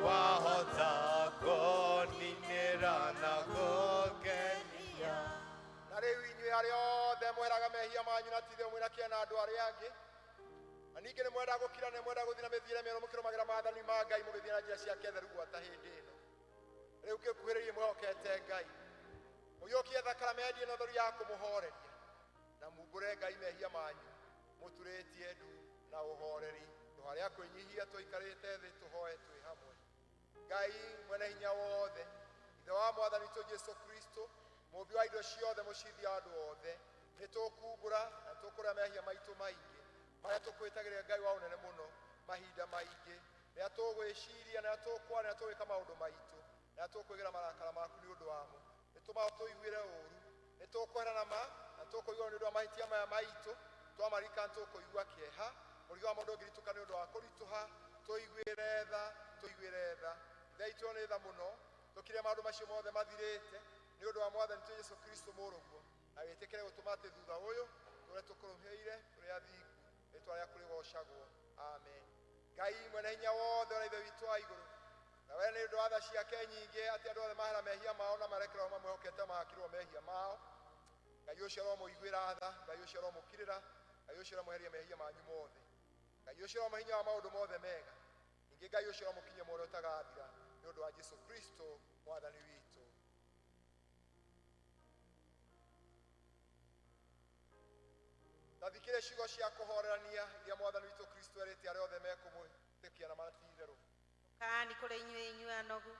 wahota kũninĩra na kũngenia. Na rĩu inyuĩ arĩa othe mweraga mehia manyu na tithe mwĩna kĩeha na andũ arĩa angĩ, na ningĩ nĩ mwenda gũkira, nĩ mwenda gũthiĩ na mĩthiĩre mĩerũ mũkĩrũmagĩra maathani ma Ngai mũgĩthiĩ na njĩra ciake theru gwata hĩndĩ ĩno. Rĩu kĩkuhĩrĩrie mwĩhokete Ngai, mũiyũkie thakaramendi ĩno theru ya kũmũhoreria, na mumbũre Ngai mehia manyu mũturĩtie ndu na ũhoreri. Handũ harĩa kwĩnyihia tũikarĩte thĩ tũhoe twĩ hamwe. Ngai mwene hinya wothe, Ithe wa Mwathani witũ Jesu Kristo, mũmbi wa indo ciothe, mũcithi wa andũ othe, nĩ tũkumbũra na tũkũrĩa mehia maitũ maingĩ marĩa tũkwĩtagĩrĩra Ngai wa ũnene mũno mahinda maingĩ, rĩrĩa tũgwĩciria, rĩrĩa tũkwaria, rĩrĩa tũgwĩka maũndũ maitũ, rĩrĩa tũkwĩgĩra marakara maku nĩ ũndũ wamo, nĩ tũmaga tũiguĩre ũru, nĩ tũkwehera ma na tũkũigua nĩ ũndũ wa mahĩtia maya maitũ, twamarika nĩ tũkũigua kĩeha, mũrigo wa mũndũ ũngĩritũka nĩ ũndũ wa kũritũha, tũiguĩre tha, tũiguĩre tha. Ithe witũ nĩ tha mũno, tũkire maũndũ macio mothe mathirĩte nĩ ũndũ wa Mwathani witũ Jesu Kristo mũrũguo, na wĩtĩkĩre gũtũma atĩ thutha ũyũ tũrĩa tũkũrũmĩrĩire tũrĩ athingu, rĩtwa rĩaku rĩgocagwo. Amen. Ngai mwene hinya wothe ũrĩa Ithe witũ wa igũrũ, na we nĩ ũndũ wa tha ciake nyingĩ atĩ andũ othe mahera mehia mao na marekerwo mamwĩhokete mahakirwo mehia mao. Ngai ũcio aromũiguĩra tha, Ngai ũcio aromũkirĩra, Ngai ũcio aromweheria mehia manyu mothe, Ngai ũcio aromũhe hinya wa maũndũ mothe mega, ningĩ Ngai ũcio aromũkinyia muoyo ũtagathira nĩ ũndũ wa Jesu Kristo Mwathani witũ. Tathikĩrĩria ciugo cia kũhorerania iria Mwathani witũ Kristo erĩte arĩa othe mekũmwĩtĩkia na mati-itherũ. Ũkani kũrĩ inyuĩ inyuĩ anogu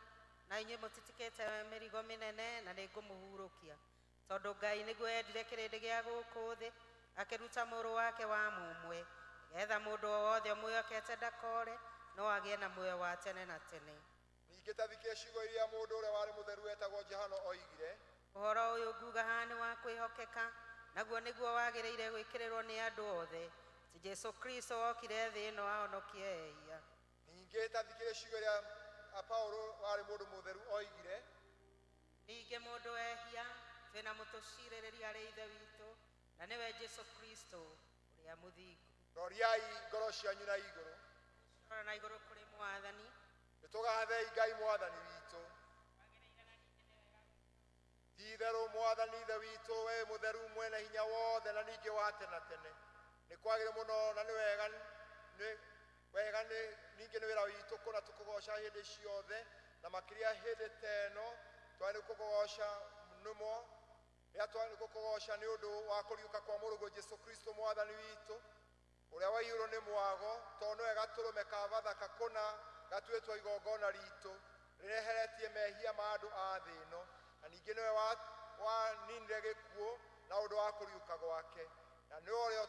na inyuĩ mũtitikĩte mĩrigo mĩnene, na nĩngũmũhurũkia. Tondũ Ngai nĩguo endire kĩrĩndĩ gĩa gũkũ thĩ, akĩruta mũrũ wake wa mũmwe, nĩgetha mũndũ o wothe ũmwĩhokete ndakore, no agĩe na muoyo wa tene na tene. Ningĩ tathikĩrĩria ciugo iria mũndũ ũrĩa warĩ mũtheru wetagwo Johana oigire. Ũhoro ũyũ nguga haha nĩ wa kwĩhokeka, naguo nĩguo wagĩrĩire gwĩkĩrĩrwo nĩ andũ othe, atĩ Jesu Kristo okire thĩ ĩno ahonokie ehia. Ningĩ tathikĩrĩria ciugo iria Paulo warĩ mũndũ mũtheru oigire. Ningĩ mũndũ ehia, twĩna mũtũcirĩrĩria arĩ Ithe witũ, na nĩwe Jesu Kristo ũrĩa mũthingu. Roriai ngoro cianyu na igũrũ. Rora na igũrũ kũrĩ Mwathani. Nĩtũgathei Ngai Mwathani witũ. Ti-itherũ Mwathani Ithe witũ, we mũtheru mwene hinya wothe na ningĩ wa tene tene, nĩ kwagĩrĩire mũno na nĩ wega, nĩ wega, nĩ ningĩ nĩ wĩra witũ kũna tũkũgoca hĩndĩ ciothe, na makĩria hĩndĩ ta ĩno twagĩrĩirwo kũkũgoca nĩmo rĩrĩa twagĩrĩirwo kũkũgoca nĩ ũndũ wa kũriũka kwa mũrũguo Jesu Kristo Mwathani witũ, ũrĩa waiyũrwo nĩ mwago, tondũ nĩwe gatũrũme ka Bathaka kũna gatuĩtwo igongona ritũ rĩreheretie mehia ma andũ a thĩ ĩno, na ningĩ nĩwe waninire gĩkuũ na ũndũ wa kũriũka gwake, na nĩwe ũrĩa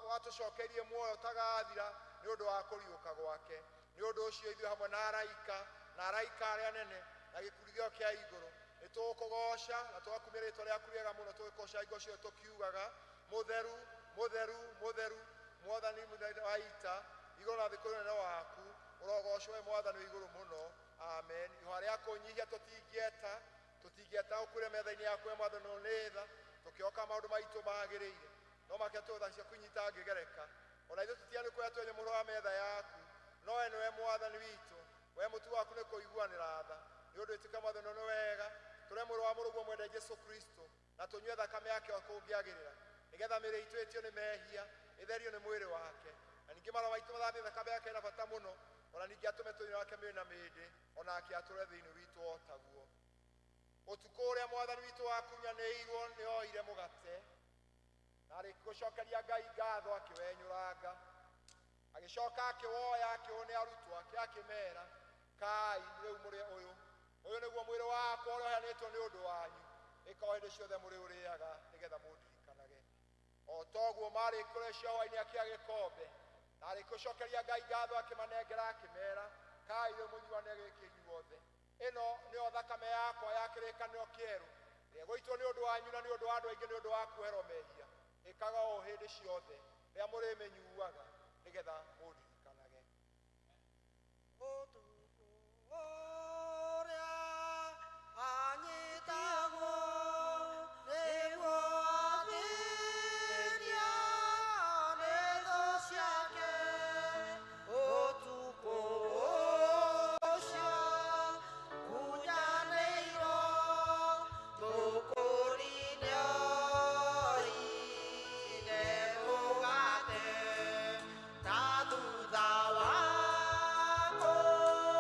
watũcokeirie muoyo ũtagathira nĩ ũndũ wa kũriũka gwake. Nĩ ũndũ ũcio ithuĩ hamwe na araika na araika arĩa anene na gĩkundi gĩothe kĩa igũrũ nĩ tũgũkũgoca na tũgakumia rĩtwa rĩaku rĩega mũno, tũgĩkũgoca hingo ciothe tũkiugaga mũtheru, mũtheru, mũtheru, Mwathani mũnene wa ita, igũrũ na thĩ kũrĩ ũnene waku, ũrogocwo we Mwathani wĩ igũrũ mũno. Amen. Ihoya rĩa kũnyihia tũtingĩeta, tũtingĩeta gũkuĩra metha-inĩ yaku we Mwathani nĩ tha, tũkĩoka maũndũ maitũ magĩrĩire, no makĩria tũtha cia kũnyita ngĩgereka. Ona ithuĩ tũtiarĩ kũrĩa twenye mũhuro wa metha yaku, no we nĩwe Mwathani witũ, we mũtugo waku nĩ kũiguanĩra tha. Nĩ ũndũ ĩtĩka Mwathani nĩ wega, tũrĩe mwĩrĩ wa mũrũguo mwende Jesu Kristo, na tũnyue thakame yake o kũngĩagĩrĩra, nĩgetha mĩĩrĩ itũ ĩtio nĩ mehia, ĩtherio nĩ mwĩrĩ wake, na Ningĩ marũa maitũ mathambie thakame yake ĩna bata mũno, ona ningĩ atũme tũthĩinĩ wake mĩrĩ na mĩndĩ, onake atũre thĩinĩ witũ o taguo. Ũtukũ ũrĩa mwathani witũ wakunyanĩirwo nĩ oire mũgate, na arĩkia gũcokeria Ngai ngatho akĩwenyũranga, agĩcoka akĩwoya akĩũne arutwo ake akĩmera, kai rĩu mũrĩe ũyũ, ũyũ nĩguo mwĩrĩ wakwa ũrĩa ũheanĩtwo nĩ ũndũ wanyu, ĩka o hĩndĩ ciothe mũrĩũrĩaga nĩgetha mũndirikanage. O toguo marĩ kũrĩa cia hwaĩ-inĩ akĩoya gĩkombe, na arĩkia gũcokeria Ngai ngatho akĩmanengera akĩmera, kai rĩu mũnyuane gĩkĩ inyuothe, ĩno nĩyo thakame yakwa ya kĩrĩkanĩro kĩerũ, ĩrĩa ĩgũitwo nĩ ũndũ wanyu na nĩ ũndũ wa andũ aingĩ nĩ ũndũ wa kuoherwo mehia. Ĩkaga ũũ hĩndĩ ciothe rĩrĩa mũrĩmĩnyuaga nĩgetha mũndirikanage. Ũtukũ ũrĩa anyitagwo nĩguo athĩnia nĩ thũ ciake, ũtukũ ũcio kunyanĩirwo mũkũri nĩoire mũgate, na thutha wa kũhoya.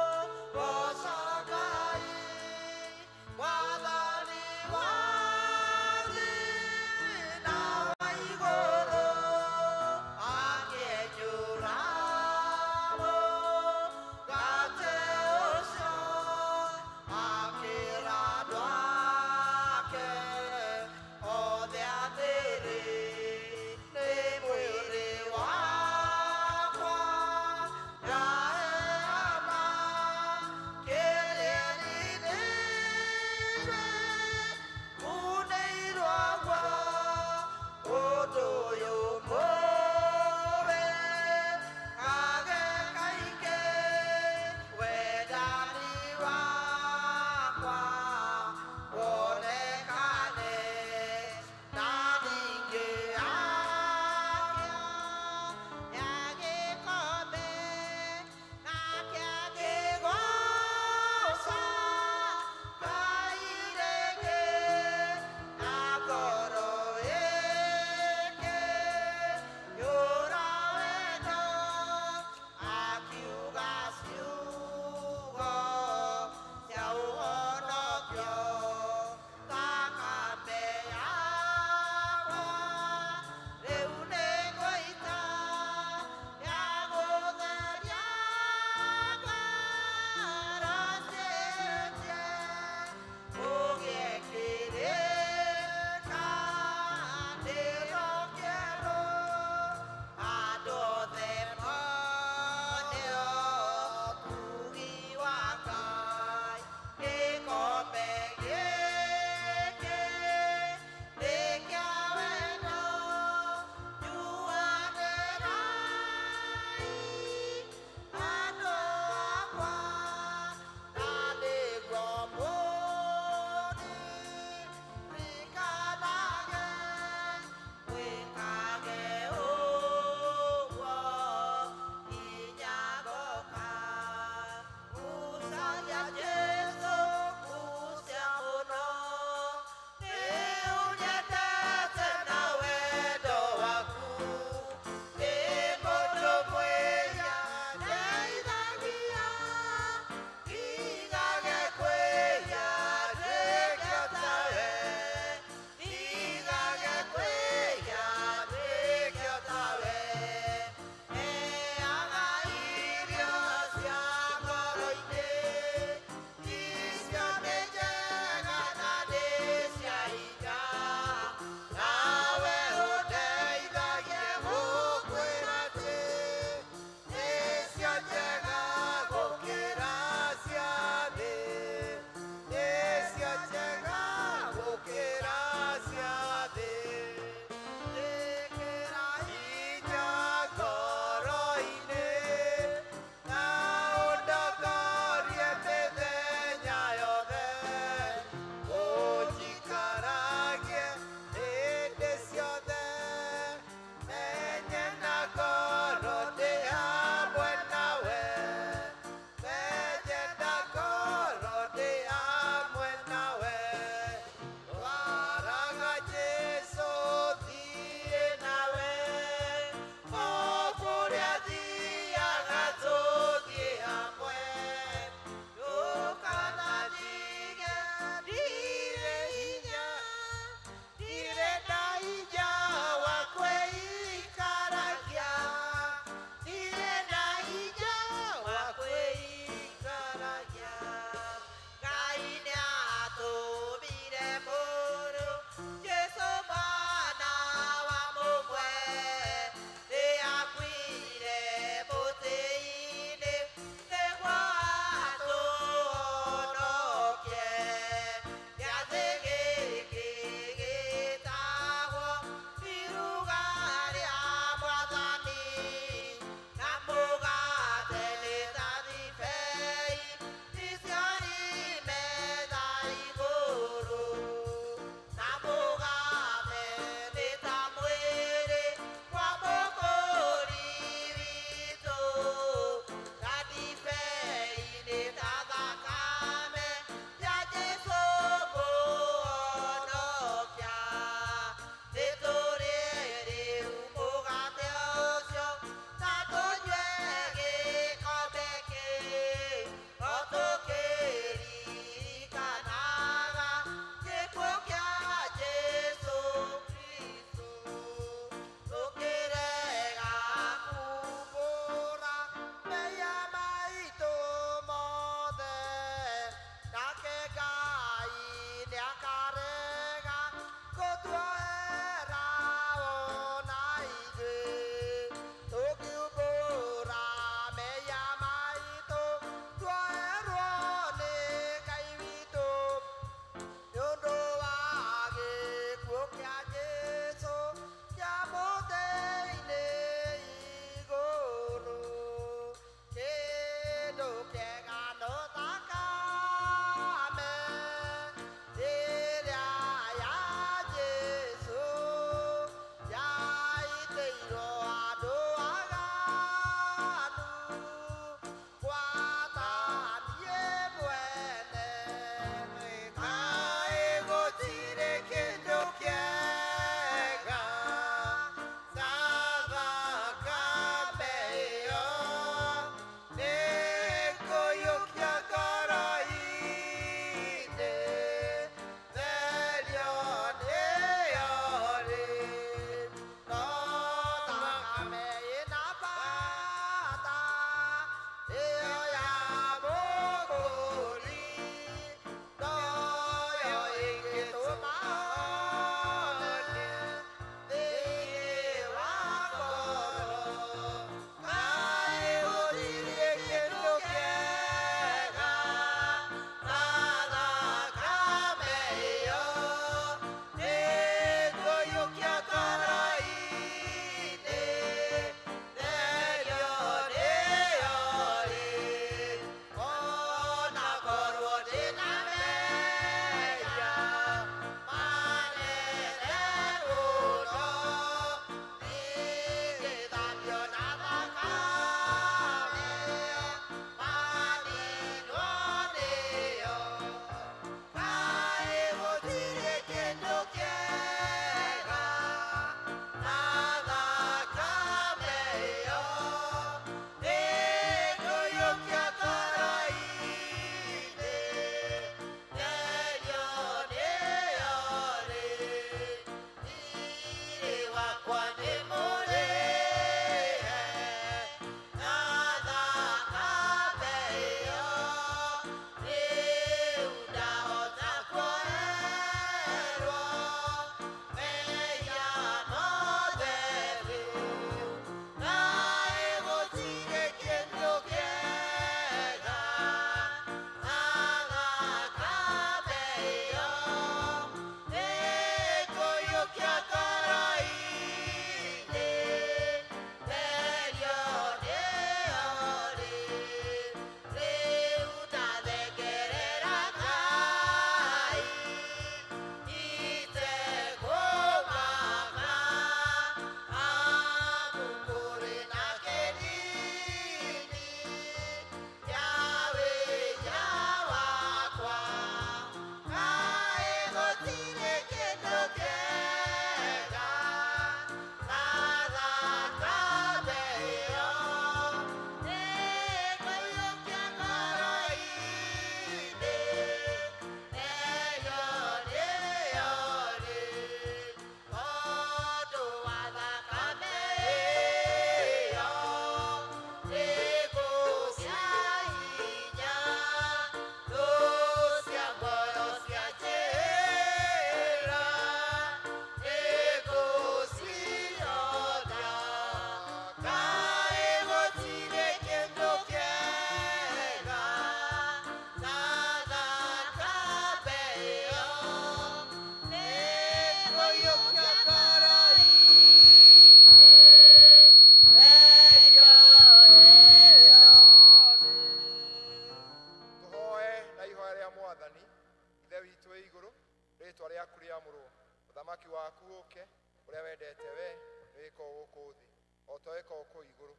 ta ũrĩa kũu igũrũ.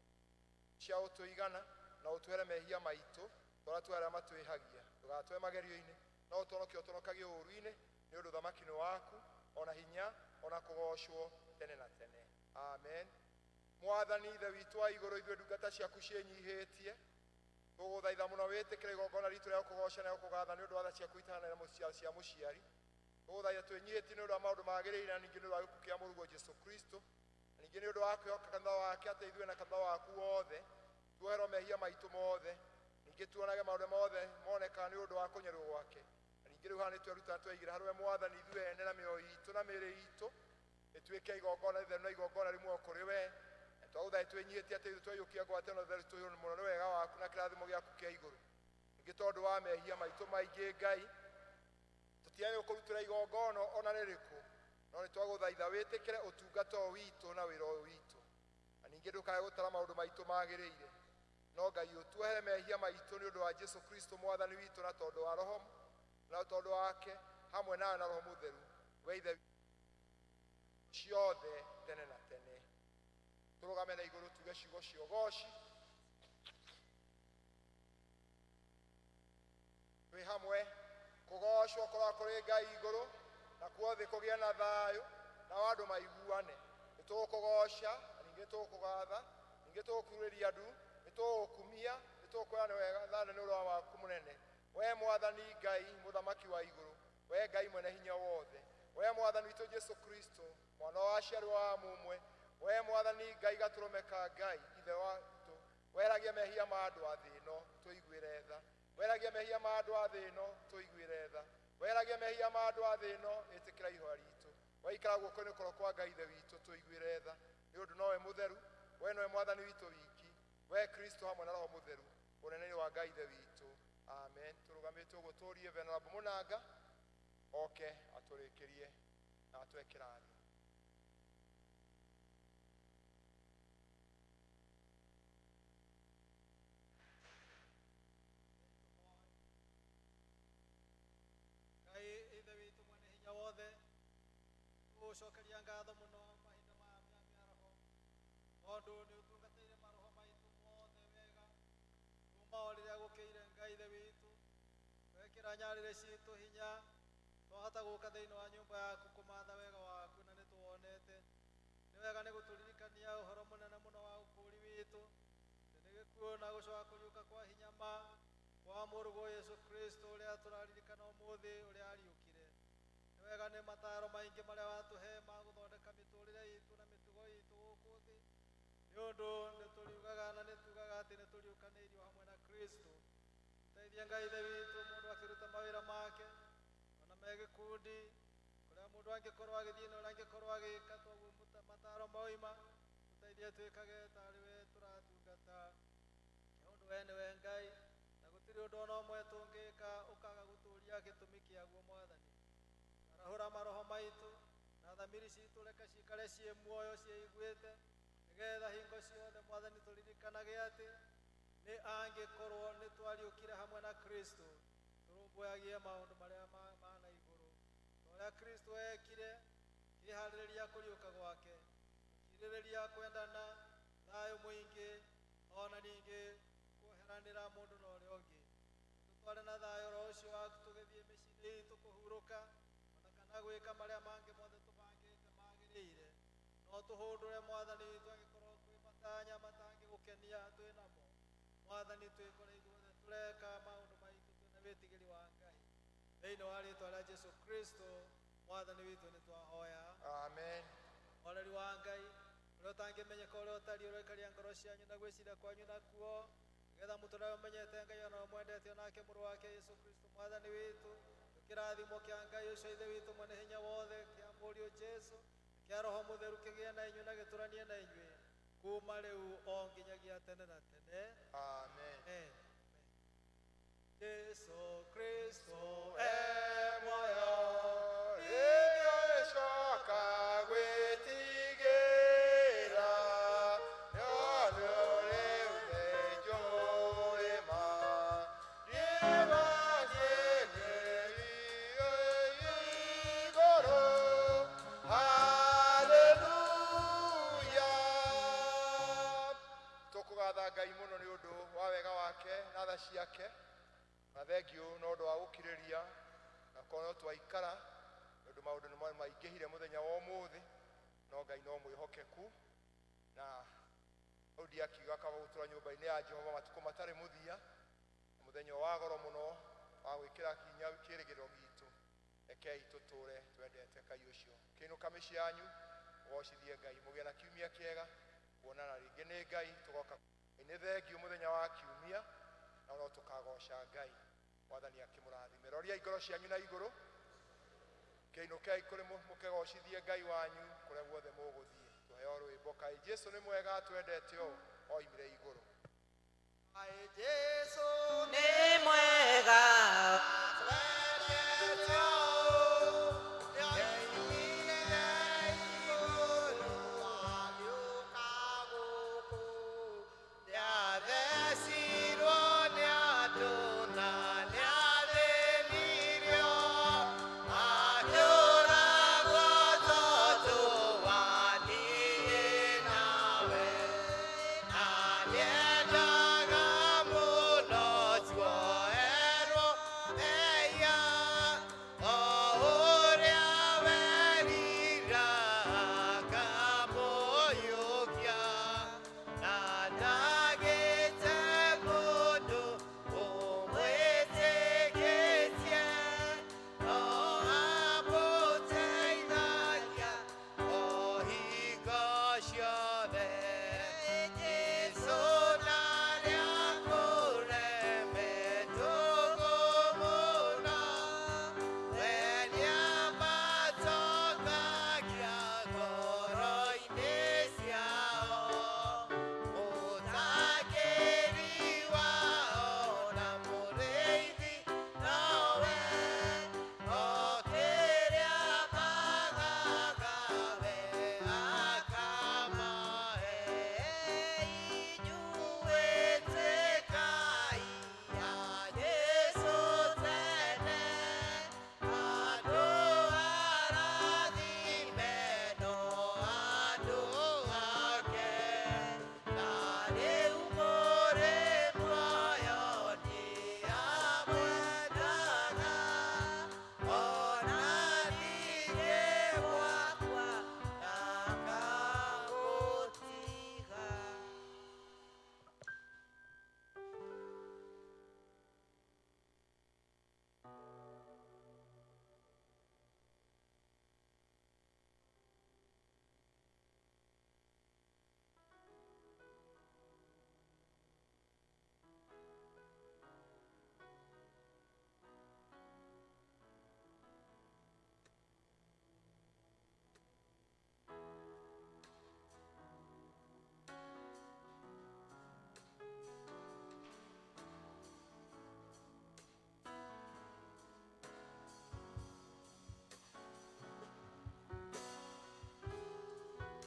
Cia ũtũigana na ũtwere mehia maitũ tũrĩa tũrĩa arĩa matwĩhagia, ndũgatwe magerio-inĩ, no ũtũhonokie ũtũhonokagie ũũru-inĩ, nĩ ũndũ ũthamaki nĩ waku, ona hinya, ona kũgoocwo tene na tene. Amen. Mwathani Ithe witũ wa igũrũ, ithuĩ ndungata ciaku ciĩnyihĩtie, tũgũthaitha mũno wĩtĩkĩre igongona ritũ rĩa gũkũgooca na gũkũgatha nĩ ũndũ wa tha ciaku itahanana cia mũciari. Tũgũthaitha twĩnyihĩtie nĩ ũndũ wa maũndũ magĩrĩire na ningĩ nĩ ũndũ wa gĩkuũ kĩa mũrũguo Jesũ Kristo, na ningĩ nĩ ũndũ wa kwĩhoka kanitha wake atĩ ithuĩ na kanitha waku wothe tuoherwo mehia maitũ mothe, ningĩ tuonage maũndũ mothe monekaga nĩ ũndũ wa kũnyarwo gwake. Na ningĩ rĩu haha nĩ tweruta tweigĩra harĩ we Mwathani ithuĩ ene na mĩoyo itũ na mĩĩrĩ itũ ĩtuĩke igongona rĩtheru na igongona rĩmwe kũrĩ we. Na twagũthaitha twĩnyihĩtie atĩ ithuĩ twaiyũkia ngwatĩro theru tũiyũrwo mũno nĩ wega waku na kĩrathimo gĩaku kĩa igũrũ. Ningĩ tondũ wa mehia maitũ maingĩ Ngai, tũtiagĩrĩirwo kũrutĩra igongona ona rĩrĩkũ, no nĩ twagũthaitha wĩtĩkĩre ũtungata ũyũ witũ na wĩra ũyũ witũ. Na ningĩ ndũkae gũtara maũndũ maitũ magĩrĩire, no Ngai ũtuohere mehia maitũ nĩ ũndũ wa Jesũ Kristo Mwathani witũ, na tondũ wa Roho na tondũ wake hamwe nawe na Roho Mũtheru, we Ithe ciothe tene na tene. Tũrũgame na igũrũ tuge ciugo cia ũgooci twĩ hamwe. Kũgoocwo kũroa kũrĩ Ngai igũrũ, na kuo thĩ kũgĩe na thayũ, nao andũ maiguane. Nĩ tũgũkũgooca, na ningĩ tũgũkũgatha, ningĩ tũgũkurĩria ndu, nĩ tũgũkumia, nĩ tũgũkwĩra nĩ wega tha nĩ ũndũ wa waku mũnene. We Mwathani Ngai, Mũthamaki wa igũrũ, we Ngai mwene hinya wothe, we Mwathani witũ Jesũ Kristo, mwana wa aciarwo wa mũmwe, we Mwathani Ngai gatũrũme ka Ngai, Ithe witũ, weragia mehia ma andũ a thĩ ĩno, tũiguĩre tha. Weragia mehia ma andũ a thĩ ĩno, tũiguĩre tha. Weragia mehia ma andũ a thĩ ĩno, ĩtĩkĩra ihoya ritũ. Waikara guoko-inĩ kũrĩa kwa Ngai Ithe witũ, tũiguĩre tha. Nĩ ũndũ nowe mũtheru, we nowe Mwathani witũ wiki, we Kristo hamwe na Roho Mũtheru, ũnene-inĩ wa Ngai Ithe witũ. Amen. Tũrũgamĩte ũguo tũrie Venerable Mũnanga oke atũrĩkĩrie na atũhe kĩrathimo. Ngai Ithe witũ mwene hinya wothe, tũgũcokeria ngatho mũno mahinda maya mĩa mĩaraho, tondũ nĩ ũtungatĩire maroho maitũ mothe wega kuma o rĩrĩa gũkĩire. Ngai Ithe witũ, wekĩra nyarĩrĩ citũ hinya, twahota gũka thĩinĩ wa nyũmba yaku kũmatha wega waku, na nĩ tũwonete. Nĩ wega nĩ gũtũririkania ũhoro mũnene mũno wa ũkũũri witũ, nĩ gĩkuũ na gũcoka kũriũka kwa hinya ma kwa mũrũguo Jesũ Kristo ũrĩa tũraririkana ũmũthĩ ũrĩa ariũkire. Nĩ wega nĩ mataro maingĩ marĩa watũhe ma gũthondeka mĩtũrĩre itũ na mĩtugo itũ gũkũ thĩ, nĩ ũndũ nĩ tũriugaga na nĩ tugaga atĩ nĩ tũriũkanĩirio hamwe na Kristo. Teithia Ngai Ithe witũ mũndũ akĩruta mawĩra make ona me gĩkundi kũrĩa mũndũ angĩkorwo agĩthiĩ na ũrĩa angĩkorwo agĩka, toguo mataro moima, tũteithie twĩkage tarĩ we tũratungata, nĩ ũndũ we nĩwe Ngai na gũtirĩ ũndũ ona ũmwe tũngĩka ũkaga gũtũria gĩtũmi kĩaguo. Mwathani, arahũra maroho maitũ na thamiri citũ, reke cikare ciĩ muoyo ciĩiguĩte, nĩgetha hingo ciothe Mwathani tũririkanage atĩ nĩ angĩkorwo nĩ twariũkire hamwe na Kristo, tũrũmbũyagie maũndũ marĩa ma na igũrũ, ta ũrĩa Kristo ekire kĩharĩrĩria kũriũka gwake, gũkirĩrĩria kwendana, thayũ mũingĩ, ona ningĩ kuoheranĩra mũndũ na ũrĩa ũngĩ. Tũtware na thayũ oro ũcio waku tũgĩthiĩ mĩciĩ-inĩ itũ kũhurũka, ona kana gwĩka marĩa mangĩ mothe tũbangĩte magĩrĩire. No tũhũndũre Mwathani witũ angĩkorwo kwĩ matanya matangĩgũkenia twĩ namo. Mwathani, twĩkore ithuothe tũreka maũndũ maitũ twĩna wĩtigĩri wa Ngai. Thĩinĩ wa rĩtwa rĩa Jesũ Kristo Mwathani witũ nĩ twahoya. Amen. Oreri wa Ngai ũrĩa ũtangĩmenyeka, ũrĩa ũtariĩ, ũroikaria ngoro cianyu na gwĩciria kwanyu nakuo, nĩgetha mũtũrĩre ũmenyete Ngai ona ũmwendete onake mũrũ wake Jesũ Kristo Mwathani witũ. Kĩrathimo kĩa Ngai ũcio Ithe witũ mwene hinya wothe, kĩa Mũriũ Jesũ, kĩa Roho Mũtheru kĩgĩe na inyuĩ na gĩtũranie na inyuĩ kuma rĩu o nginyagia tene na tene. Amen. Amen. Jesũ Kristo e e muoyo, muoyo, ĩcoka gwĩtigĩra, nĩũndũ rĩu nĩnjũĩ ma, ndimakinyĩire igũrũ. Haleluya. Ngai mũno nĩ ũndũ wa wega wake na tha ciake, na thengiũ na ũndũ wa gũkirĩria na korwo no twaikara nĩ ũndũ maũndũ nĩ maingĩhire mũthenya wa ũmũthĩ, no Ngai no mwĩhokeku. Na Daudi akiuga kaba gũtũra nyũmba-inĩ ya Jehova matukũ matarĩ mũthia, mũthenya wa goro mũno wa gwĩkĩra hinya kĩĩrĩgĩrĩro gitũ. Rekei tũtũre twendete Ngai ũcio. Kĩinũka mĩciĩ yanyu, mũgocithie Ngai, mũgĩe na kiumia kĩega. Kuonana rĩngĩ nĩ Ngai tũgoka. Nĩ thengiũ mũthenya wa kiumia, na no tũkagoca Ngai. Mwathani akĩmũrathime. Roriai ngoro cianyu na igũrũ, kĩinũkei kũrĩ mũkegocithie Ngai wanyu kũrĩa guothe mũgũthiĩ. Tũheo rwĩmbo kaĩ Jesu nĩ mwega twendete ũũ oimire igũrũ. Aĩ Jesu nĩ mwega.